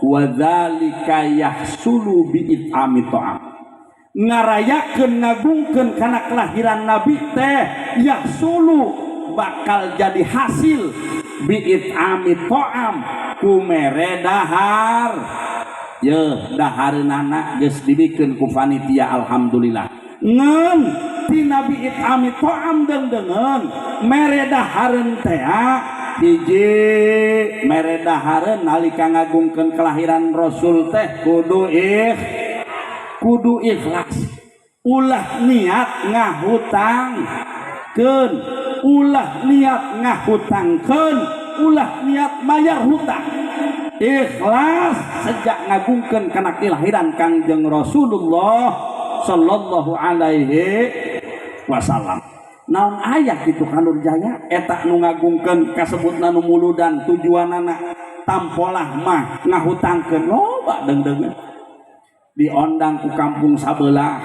wadzalika yahsulu bi it'ami ta'am. Ngarayakeun, ngagungkeun kana kelahiran Nabi teh yahsulu bakal jadi hasil bi it'ami ta'am, ku mere dahar. Ye, dahareunana geus dibikeun ku panitia, alhamdulillah. Ngan ti nabi it'ami ta'am, deung-deungeun mere dahareun teh, hiji, mere dahareun nalika ngagungkeun kelahiran Rasul teh kudu ikhlas, ulah niat ngahutangkeun, ulah niat ngahutangkeun, ulah niat mayar hutang. Ikhlas sejak ngagungkeun kana kelahiran Kangjeng Rasulullah sallallahu alaihi wasallam. Naon aya kitu Kanur Jaya, eta nu ngagungkeun kasebutna nu muludan tujuanana tampolah mah ngahutangkeun, loba deung-deungeun. Diondang ku kampung sabelah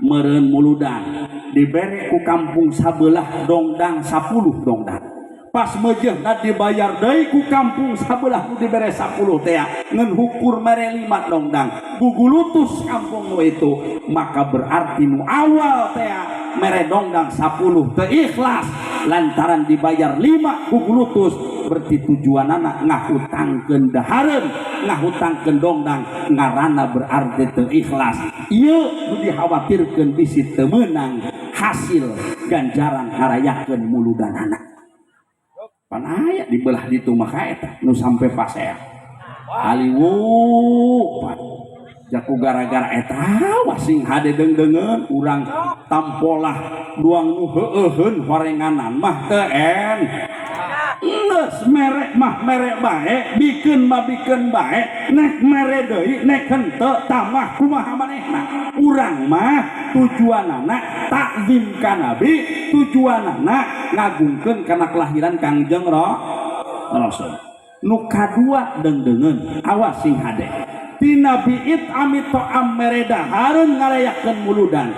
meureun muludan, dibere ku kampung sabelah dongdang 10 dongdang, pas meujeuhna dibayar deui ku kampung sabelah nu dibere 10 teh, ngan hukur mere 5 dongdang. Gugulutus kampung nu itu. Maka berarti nu awal teh mere dongdang 10 teu ikhlas, lantaran dibayar 5 gugulutus. Berarti tujuanana ngahutangkeun dahareun, ngahutangkeun dongdang, ngaranna berarti teu ikhlas. Ieu nu dikhawatirkeun bisi teu meunang hasil ganjaran ngarayakeun muludanana. Pan aya di belah ditu maka eta nu sampai pasea haliwu pan jaku gara-gara eta wasing hade deung-deungeun. Urang tampolah duang nu heueuheun horenganan mah teu en. Geus mere mah mere bae, bikeun mah bikeun bae, nek mere deui nek henteu tamah kumaha manehna. Urang mah tujuanana takzim ka Nabi, tujuanana ngagungkeun kana kelahiran Kangjeng Rasul. Nu kadua, deung-deungeun, awas sing hade. Ti Nabi it'ami ta'am, mere dahareun ngarayakeun muludan,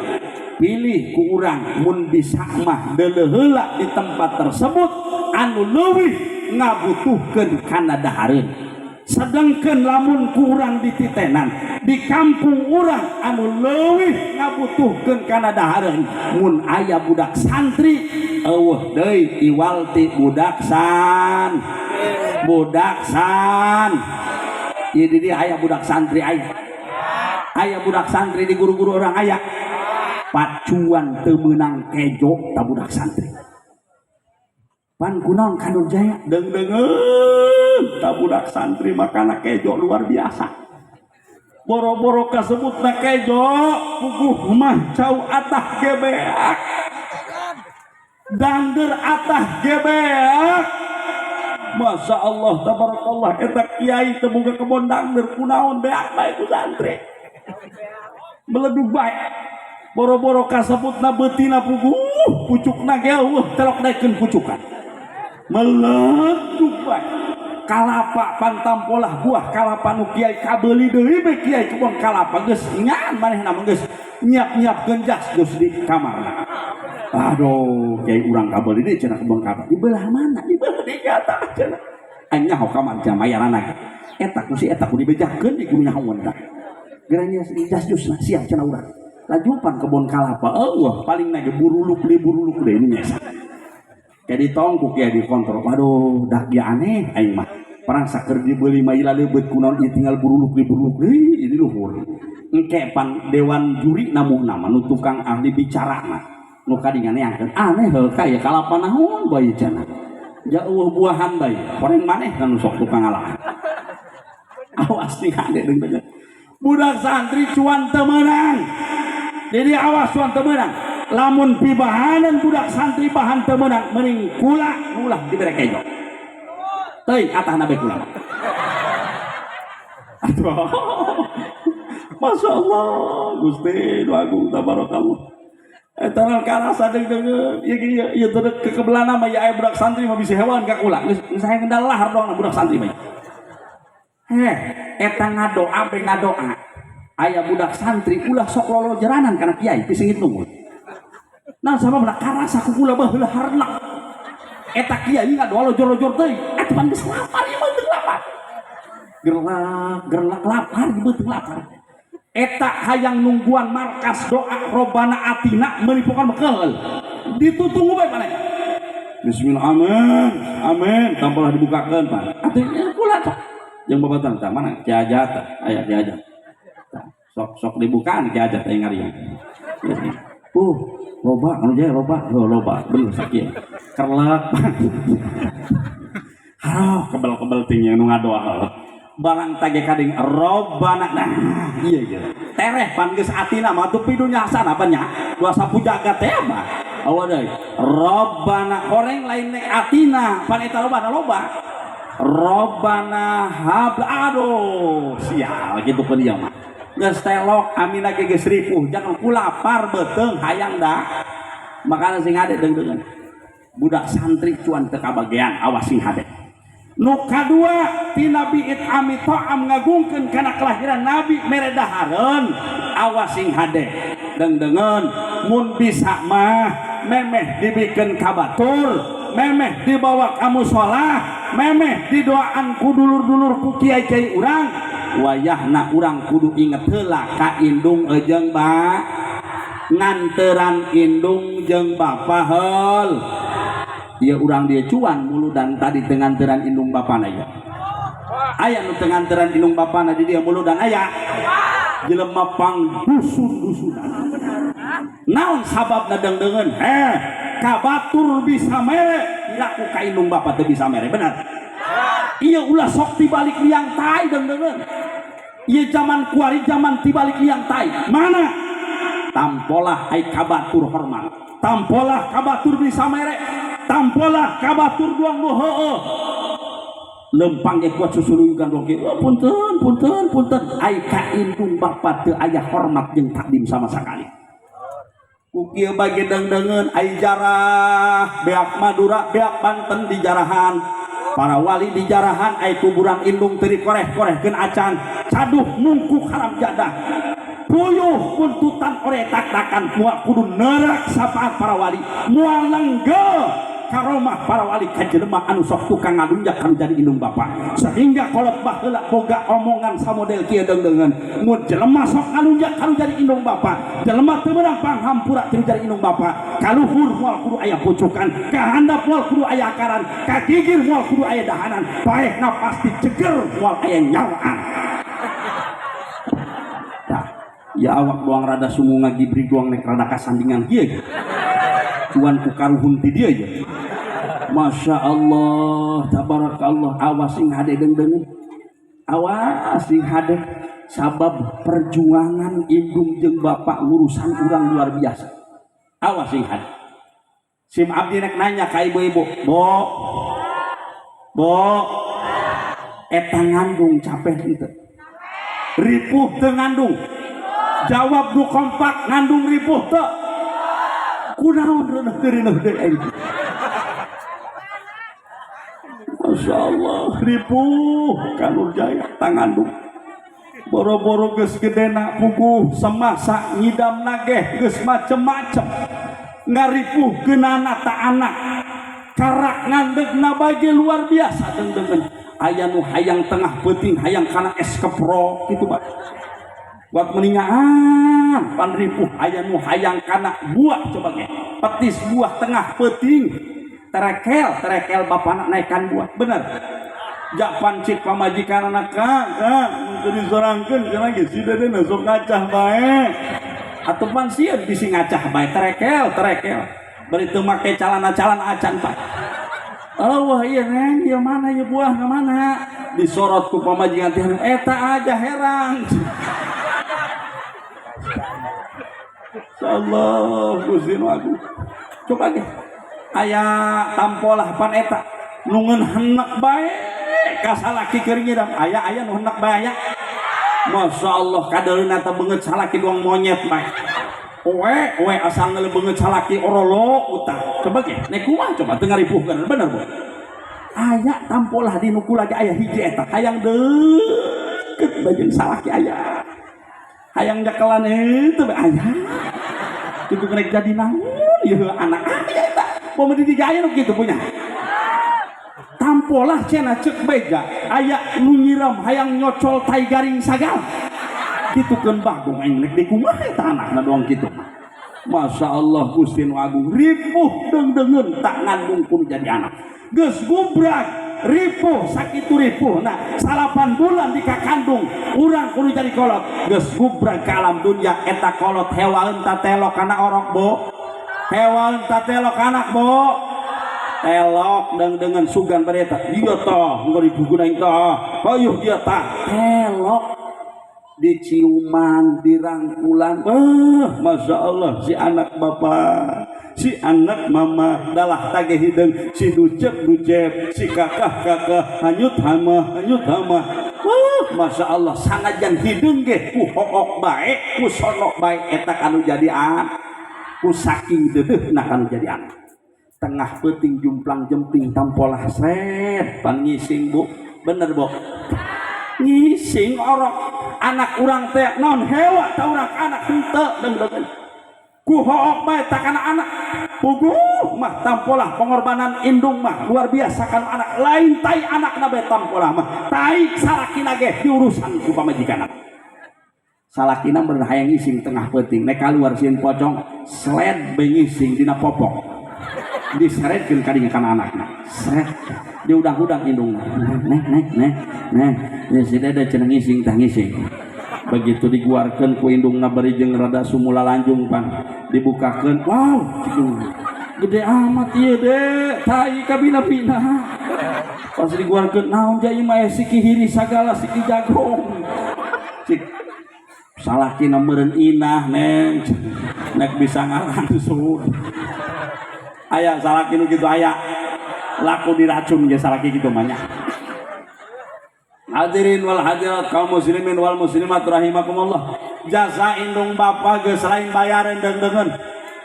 pilih ku urang mun bisa mah deuleu heula di tempat tersebut anu leuwih ngabutuhkeun kana dahareun. Sedangkan lamun ku urang dititenan di kampung urang anu leuwih ngabutuhkeun kana dahareun, mun aya budak santri, eueuh deui iwal ti budak san budak san. Ieu di dieu aya budak santri, aya aya budak santri di guru-guru orang aya pacuan teu meunang kejo ta budak santri. Pan kunaon, Kanur Jaya? Deung-deungeun ta budak santri makana kejo luar biasa. Boro-boro kasebutna kejo, puguh mah cau atah gebeak, dangder atah gebeak. Masya Allah tabarakallah, eta kiai teu boga kebon dangder, kunaon beak bae ku santri, meledug bae. Boro-boro kasebutna beutina, puguh pucukna ge eueuh telok daekeun pucukan, meledug bae. Kalapa pantampolah buah kalapa nu kiai kabeuli deui be kiai kebon kalapa geus ngan manehna mah geus nyiap-nyiapkeun jas geus di kamarna. Aduh, kiai, urang kabeuli deui cenah kebon kalapa. Di belah mana? Di belah di atas cenah. Aing nyaho kamar cenah mayarana eta ku si eta ku dibejakeun di kudu nyahoeun tah. Geranya jas jusna siap cenah urang. Lajupan kebon kalapa eueuh, paling ge buruluk deui, buruluk deui ini nyesa. Kayak ditongkuk ya dikontrol. Waduh, dah dia aneh aing mah. Perang saker dibeli mah ila leubet kunaon ieu tinggal buruluk deui, buruluk deui ini luhur. Engke pan dewan juri namu nama nu tukang ahli bicara mah nu kadingan neangkeun aneh heuh ka ieu kalapa naon bae cenah. Jauh buahan bae horeng maneh kan sok tukang ngalah. Awas nih hade deung. Budak santri cuan teu meunang. Jadi awas cuan teu meunang. Lamun pibahanan budak santri bahan teu meunang mending kula ulah dibere kejo. Teuing atahna bae kula. Aduh. Masya Allah, Gusti nu agung tabarakallah. Eta mah karasa deung-deungeun. Ieu ieu ieu teu kekebelana mah ya aya budak santri mah bisi hewan ka kula. Geus saya kendal lahar doang budak santri mah. Heh, eta ngadoa be ngadoa. Aya budak santri ulah sok lolojeranan kana kiai pisingit nungul. Nah sababna karasa ku kula baheula harna. Eta kiai ngadoa lojor-lojor teuing. Atuh pan geus lapar ieu mah teu lapar. Gerlak, gerlak lapar ieu teu lapar. Eta hayang nungguan markas doa robana atina menipukan bekel. Ditutunggu bae maneh. Bismillah amin. Amin. Tampalah dibukakeun Pak. Atuh kula sok. Jeung babatan tah mana Ki Ajat aya Ki Ajat. Sok sok dibukaan Ki Ajat aya ngariung. Loba anu jaya loba, heuh loba bener sakieu. Kerlek. Haroh kebel-kebel ting nu ngadoa. Barang tage kading robana nah iya iya. Tereh pan geus atina mah atuh pidunya hasanah apa nya? Dua sapu jagat teh mah. Awa deui. Robbana horeng lain nek atina pan eta robana loba. Robbana hab aduh sial gitu ke dia mah. Geus telok amina ge geus ripuh jangan kulapar beuteung hayang da. Makana sing hade deung-deungeun. Budak santri cuan teu kabagean awas sing hade. Nu kadua ti Nabi it'ami ta'am ngagungkeun kana kelahiran Nabi mere dahareun awas sing hade. Deung-deungeun mun bisa mah memeh dibikeun ka batur, memeh dibawa ka musholah, memeh didoaan ku dulur-dulur ku kiai-kiai urang, wayahna urang kudu inget heula ka indung jeung ba nganteran indung jeung bapa heul. Ieu urang dia cuan muludan tadi teu nganteran indung bapana ieu. Aya nu teu nganteran indung bapana di dieu muludan aya. Jelema pang dusun-dusunan. Naon sababna deung-deungeun? Kabatur bisa mere, piraku ka indung bapa teu bisa mere, bener? Ieu ulah sok tibalik liang tai deung-deungeun. Ieu zaman kuari zaman tibalik liang tai. Mana? Tampolah ai kabatur hormat. Tampolah kabatur bisa mere. Tampolah kabatur duang nu heueuh. Lempang ge kuat susuluyugan doang ge. Oh, punten, punten, punten. Ai ka indung bapa teu aya hormat jeung takdim sama sekali. Ku kieu bage deung-deungeun ai jarah beak Madura, beak Banten dijarahan. Para wali dijarahan ai kuburan indung teu dikoreh-korehkeun acan. Caduh mungkuk haram jadah. Puyuh kuntutan ore tak-takan moal kudu nerak sapaat para wali. Moal lenggel karomah para wali ka jelema anu sok tukang ngalunjak kanu jadi indung bapa. Sehingga kolot baheula boga omongan samodel kieu deung-deungeun. Mun jelema sok ngalunjak kanu jadi indung bapa, jelema teu meunang panghampura teu jadi indung bapa. Kaluhur moal kudu aya pucukan, kahandap moal kudu aya akaran, kagigir moal kudu aya dahanan, paehna pasti ceger moal aya nyawaan. Tah, ya awak doang rada sumu ngagibri doang nek rada kasandingan kieu. Cuan ku karuhun ti dieu ye. Masya Allah, tabarakallah, awas sing hade deung-deungeun. Awas sing hade sabab perjuangan indung jeung bapak ngurusan urang luar biasa. Awas sing hade. Sim abdi nek nanya ka ibu-ibu, "Bo, Bo, eta ngandung capek henteu?" Ripuh teu ngandung? Jawab nu kompak, ngandung ripuh teu? Kunaon reuneuh teu reuneuh deui aing? Masya Allah, ripuh Kanur Jaya tangandung. Boro-boro geus gedena puguh semasa ngidam nageh geus macem-macem. Ngaripuh geunana ta anak. Karak ngandegna bage luar biasa deung-deungeun. Aya nu hayang tengah peuting hayang kana es keprok kitu Pak. Buat meningaan pan ripuh aya nu hayang kana buah coba ge. Petis buah tengah peuting. Terekel, terekel bapana naikkan buah. Bener. Jak pancik pamajikan anak kang, kang, Teu disorangkeun cenah ge si Dede sok ngacah bae. Atuh pan sieun bisi ngacah bae terekel terekel. Bari teu make calana-calana acan pak. Allah iya neng, ieu mana ieu buah na mana? Disorot ku pamajikan teh eta aja herang. Insyaallah Gusti nu agung. Coba ge aya tampolah pan eta nu ngeun henek bae ka salaki keur nyiram. Aya aya nu henek bae aya. Masya Allah kadeuleuna teh beungeut salaki doang monyet bae. Owe owe asal ngeuleuh beungeut salaki orolo utah. Coba ge nek kumaha coba teu ngaripuhkeun bener bu. Aya tampolah di nu kula ge aya hiji eta hayang deukeut bae jeung salaki aya. Hayang nyekelan itu bae aya. Kitu rek jadi naon ieu anak aya eta. Pomo di diga aya nu kitu punya. Tampolah cenah ceuk beja aya nu nyiram hayang nyocol tai garing sagala. Kitukeun bagong aing rek dikumaha eta anakna doang kitu mah. Masya Allah Gusti nu agung ripuh deung-deungeun tak ngandung kudu jadi anak. Geus gubrak ripuh sakitu ripuh nah 8 bulan dikakandung urang kudu jadi kolot. Geus gubrak ka alam dunya eta kolot hewaeun ta telok kana orok bo. Hewaeun ta telok anak bo. Telok deung-deungeun sugan bari eta. Dia tah ngori guguna aing tah. Hayuh dia tah telok. Diciuman, dirangkulan, Masya Allah si anak bapak, si anak mama, dalah tage hideung, si ducep ducep, si kakah kakah, hanyut hama, hanyut hama. Masya Allah sanajan hideung ge ku hook bae, ku sonok bae eta kanu jadi anak, ku saking deudeuhna kanu jadi anak. Tengah peuting jumplang jempling tampolah sret pan ngising bu, bener bu. Ngising orok anak urang teh naon hewa ta urang anak henteu deung-deungeun ku hook bae ta kana anak puguh mah tampolah pengorbanan indung mah luar biasa kan anak lain tai anakna bae tampolah mah tai salakina ge diurusan ku pamajikanna salakina meureun hayang ngising tengah peuting nek kaluar sieun pocong sled bae ngising dina popok diseretkeun ka dinya kana anakna sret diudang-udang indungna neh neh neh neh ya si Dede cenah ngising tah ngising begitu diguarkeun ku indungna bari jeung rada sumula lanjung pan dibukakeun wow gede amat ieu de tai kabina-bina pas diguarkeun naon ja ieu mah siki hiri sagala siki jagong cik salakina meureun inah neng nek bisa ngalangsung aya salaki nu kitu aya laku diracun ge salaki kitu mah nya. Hadirin wal hadirat kaum muslimin wal muslimat rahimakumullah. Jasa indung bapa geus lain bayaran deung-deungeun.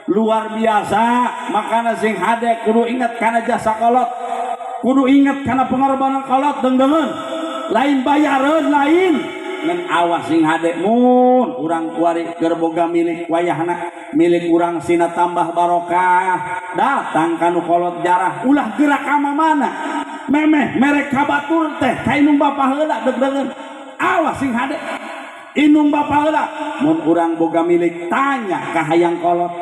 Luar biasa, makana sing hade kudu inget kana jasa kolot. Kudu inget kana pengorbanan kolot deung-deungeun. Lain bayaran lain. Ngan awas sing hade mun urang kuari keur boga milik wayahna milik urang sina tambah barokah datang kanu kolot jarah ulah gerak ka mana memeh merek ka batur teh ka indung bapa heula deug-deungeun awas sing hade indung bapa heula mun urang boga milik tanya ka hayang kolot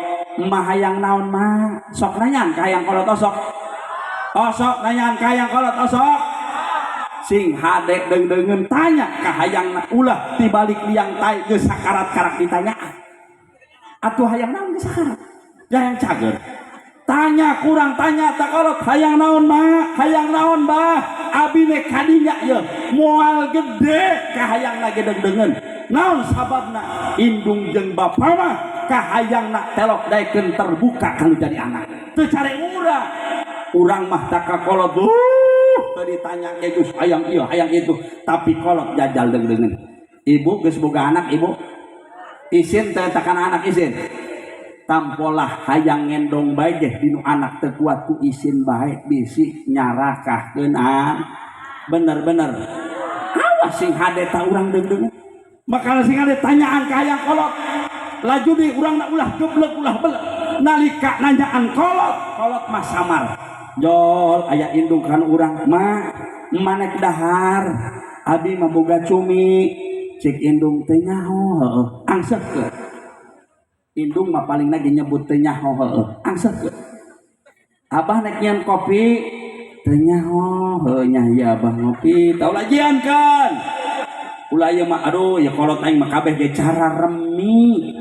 mah hayang naon mah sok nanyaan ka hayang kolot osok osok nanyaan ka hayang kolot osok sing hade deung-deungeun tanya ka hayangna ulah tibalik liang tai geus sakarat-karak ditanyaan atuh hayang naon geus sakarat hayang cager tanya kurang tanya tak kolot hayang naon mah hayang naon bah abi nek kadinya ye moal gede ka hayangna ge deung-deungeun naon sababna indung jeung bapa mah ka hayangna telok daekeun terbuka kanu jadi anak teu care urang urang mah tak ka kolot teu ditanya ge geus hayang ieu hayang itu tapi kolot jajal deung-deungeun ibu geus boga anak ibu isin teh takana anak isin tampolah hayang ngendong bae ge dinu anak teu kuat ku isin bae bisi nyarakahkeun bener-bener awas sing hade ta urang deung-deungeun makana sing hade tanyaan ka hayang kolot laju di urang na ulah geblek ulah belek nalika nanyaan kolot kolot mah samar jol aya indung kan urang mah manek dahar abi mah boga cumi cek indung teh nyaho heueuh angseukeun indung mah paling lagi nyebut teh nyaho heueuh angseukeun abah nek nyian kopi teh nyaho heueuh nya ieu abah ngopi tau lajian kan Ulah ieu mah, aduh ya kolot aing mah kabeh ge cara remi.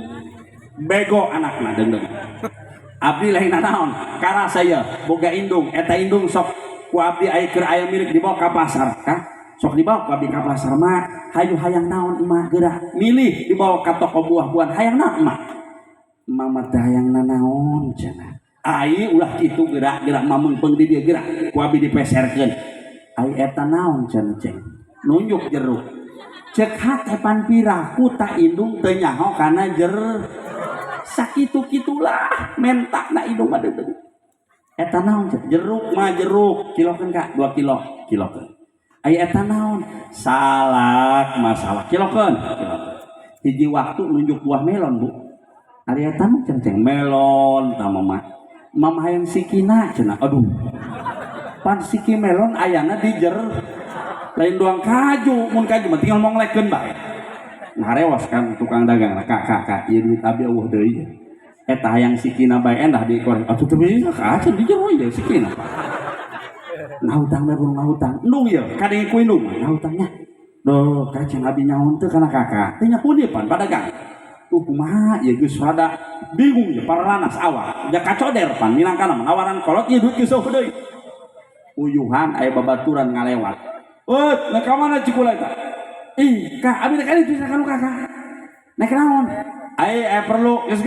Bego anakna deungdeung. Abdi lain naon, karasa ya boga indung, eta indung sok ku abdi aya keur aya milik dibawa ka pasar, kah? Sok dibawa ku abdi ka pasar mah, hayu hayang naon emak geura, milih dibawa ka toko buah-buahan, hayang naon emak? Mama teh hayang nanaon cenah. Ai ulah kitu geura geura mamengpeung di dieu geura, ku abdi dipeserkeun. Ai eta naon cenah ceng? Nunjuk jeruk. Cek hate pan piraku tak indung teu nyaho kana jer sakitu-kitulah menta na indung mah deudeuh. Eta naon cek? Jeruk mah jeruk, kilokeun ka 2 kilo, kilokeun. Ai eta naon? Salak masalah, kilokeun, kilokeun. Hiji waktu nunjuk buah melon, Bu. Ari eta mah ceng melon ta mama. Mama hayang sikina cenah. Aduh. Pan siki melon ayana di jer lain doang kaju, mun kaju mah tinggal monglekeun bae. Ngarewas kan tukang dagang, kak kak kak, ieu duit abi eueuh deui. Eta hayang sikina bae endah di korek. Atuh teu bisa ka di jero ieu sikina. Ngahutang bae kudu ngahutang. Endung ieu, kadenge ku indung ngahutangnya. Duh, kacan abi nyaon teu kana kakak. Teu nyaho pan padagang. Tuh kumaha ieu geus rada bingung ieu pararanas awak. Ja kacoder pan minangkana nawaran kolot ieu duit geus eueuh deui. Uyuhan aya babaturan ngalewat. Ut, nek ka mana cikula eta? Ih, kak, abi nek ditu ka kakak. Nek naon? Ai perlu geus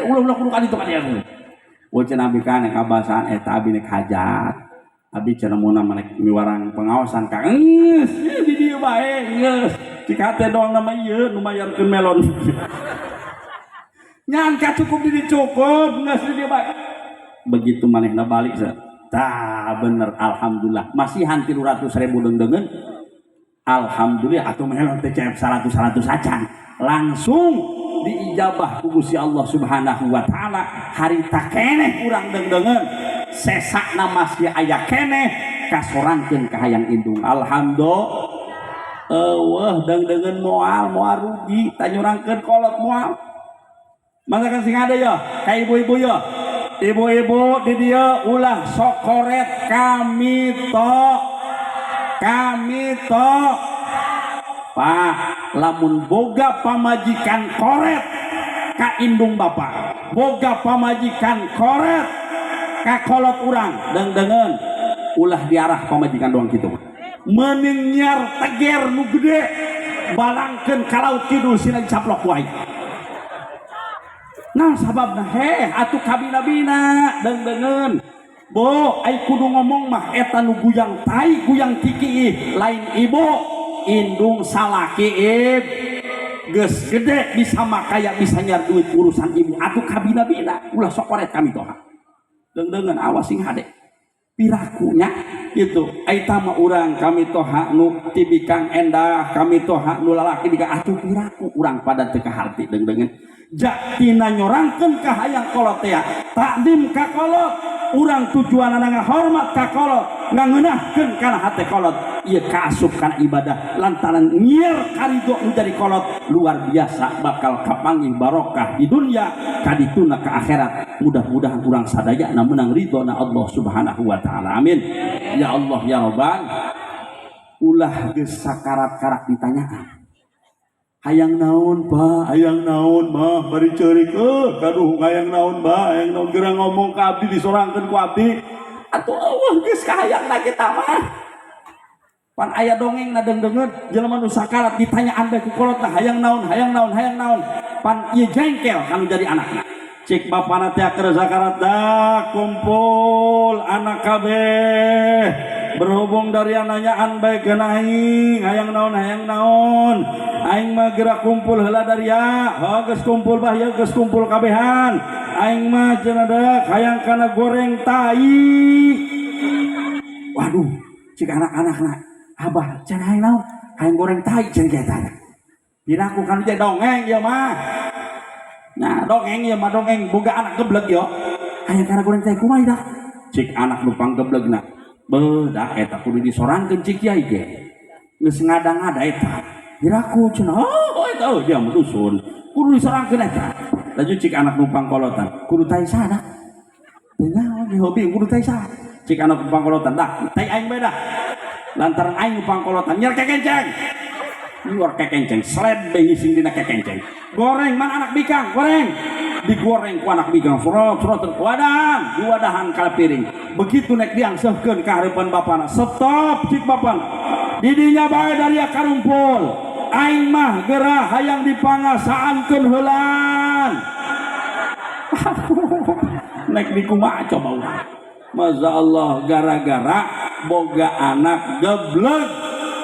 ulah-ulah kudu ka ditu ka dieu. Wo cenah abi ka nek kabasaan eta abi nek hajat. Abi cenah mun nek miwarang pengawasan ka geus di dieu bae geus. Cik hate doang nama ieu nu mayarkeun melon. Nyan ka cukup di cukup geus di dieu bae. Begitu manehna balik sa. Tah bener alhamdulillah masihan 300.000 deungdeungeun. Alhamdulillah atuh melon teh cep 100 100 acan. Langsung diijabah ku Gusti Allah Subhanahu wa taala harita keneh urang deungdeungeun. Sesakna masih aya keneh kasorangkeun ka hayang indung. Alhamdulillah. Eueuh deungdeungeun moal moal rugi tanyurangkeun kolot moal. Mangga sing ada ya ka ibu-ibu ya. Ibu-ibu di dia ulah sokoret kami to. Kami to. Pak, lamun boga pamajikan koret ka indung bapak. Boga pamajikan koret ka kolot urang deungdeungeun ulah diarah pamajikan doang kitu. Meuning nyiar teger nu gede balangkeun ka laut kidul sina caplok wae. Nah sababna heh atuh kabina-bina deungdeungeun. Bo ai kudu ngomong mah eta nu guyang tai guyang kiki lain ibu indung salaki ib geus gede bisa makaya bisa nyar duit urusan ibu atuh kabina-bina ulah sokoret kami toha. Deungdeungeun awas sing hade. Pirakunya gitu ai tama urang kami toha nu tibikang endah kami toha nu lalaki bikang atuh piraku urang pada teu kaharti deungdeungeun. Jaktina nyorangkeun ka hayang kolot teh takdim ka kolot urang tujuanana ngahormat ka kolot ngangeunahkeun kana hate kolot ieu kaasup kana ibadah lantaran nyier karido nu jadi kolot luar biasa bakal kapanggih barokah di dunia kadituna ka akhirat mudah-mudahan urang sadayana meunang ridho na Allah Subhanahu wa taala amin ya Allah ya Rabbal ulah geus sakarat-karat ditanyaan hayang naon pak, hayang naon mah, bari ceurik, kaduh hayang naon bah, hayang naon geura ngomong ka abdi disorangkeun ku abdi, atuh eueuh geus kahayangna kita mah. Pan aya dongeng na deungdeungeun jelema nu sakarat ditanyaan bae ku kolotna hayang naon, hayang naon, hayang naon, pan ieu jengkel kanu jadi anakna. Cik bapana teh keur sakarat dah kumpul anak kabeh. Berhubung dari ananyaan bae keun aing, hayang naon, hayang naon. Aing mah geura kumpul heula dari ya, heuh geus kumpul bah ieu geus kumpul kabehan. Aing mah cenah deuk hayang kana goreng tai. Waduh, cik anak-anakna, abah cenah hayang naon? Hayang goreng tai cenah kieu tah. Piraku kan jadi dongeng ieu mah. Nah, dongeng ieu mah dongeng boga anak geblek yo. Hayang kana goreng tai kumaha dah? Cik anak nu panggeblegna. Beuh, dah eta kudu disorangkeun cik kiai ge. Geus ngada-ngada eta. Piraku cenah, oh eta oh, dia mah dusun. Kudu disorangkeun eta. Laju cik anak nu pangkolotan, kudu tai saha? Teu nyaho ge hobi kudu tai saha? Cik anak nu pangkolotan, dah tai aing bae dah. Lantaran aing nu pangkolotan nyer kekenceng. Nyuar kekenceng, sled be ngising dina kekenceng. Goreng, mana anak bikang, goreng. Digoreng ku anak bikang, serot, serot, wadahan, diwadahan kana piring. Begitu nek diangseuhkeun ka hareupan bapana, stop cik bapana. Didinya bae daria karumpul. Aing mah gerah hayang dipangasaankeun heulaan. Nek dikumaha coba urang. Masya Allah, gara-gara boga anak geblek,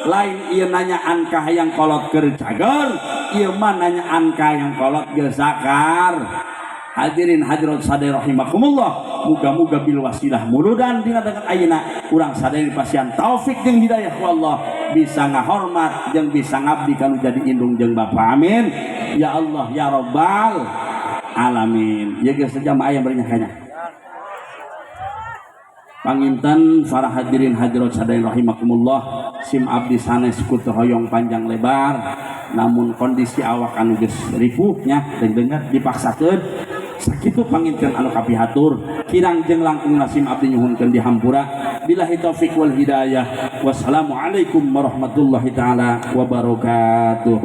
lain ieu nanyaan ka hayang kolot keur cager, ieu mah nanyaan ka hayang kolot geus sakar. Hadirin hadirat sadaya rahimakumullah, muga-muga bil wasilah muludan dina danget ayeuna urang sadaya dipasihan taufik jeung hidayah ku Allah, bisa ngahormat jeung bisa ngabdi kanu jadi indung jeung bapa. Amin ya Allah ya rabbal alamin. Ya geus jamaah aya berinya kanya. Panginten para hadirin hadirat sadaya rahimakumullah, sim abdi sanes kutu hoyong panjang lebar, namun kondisi awak anu geus ripuh nya dan dengar dipaksakeun sakitu panginten anu kapihatur, kirang jeung langkungna sim abdi nyuhunkeun dihampura. Billahi taufik wal hidayah, wassalamualaikum warahmatullahi taala wabarakatuh.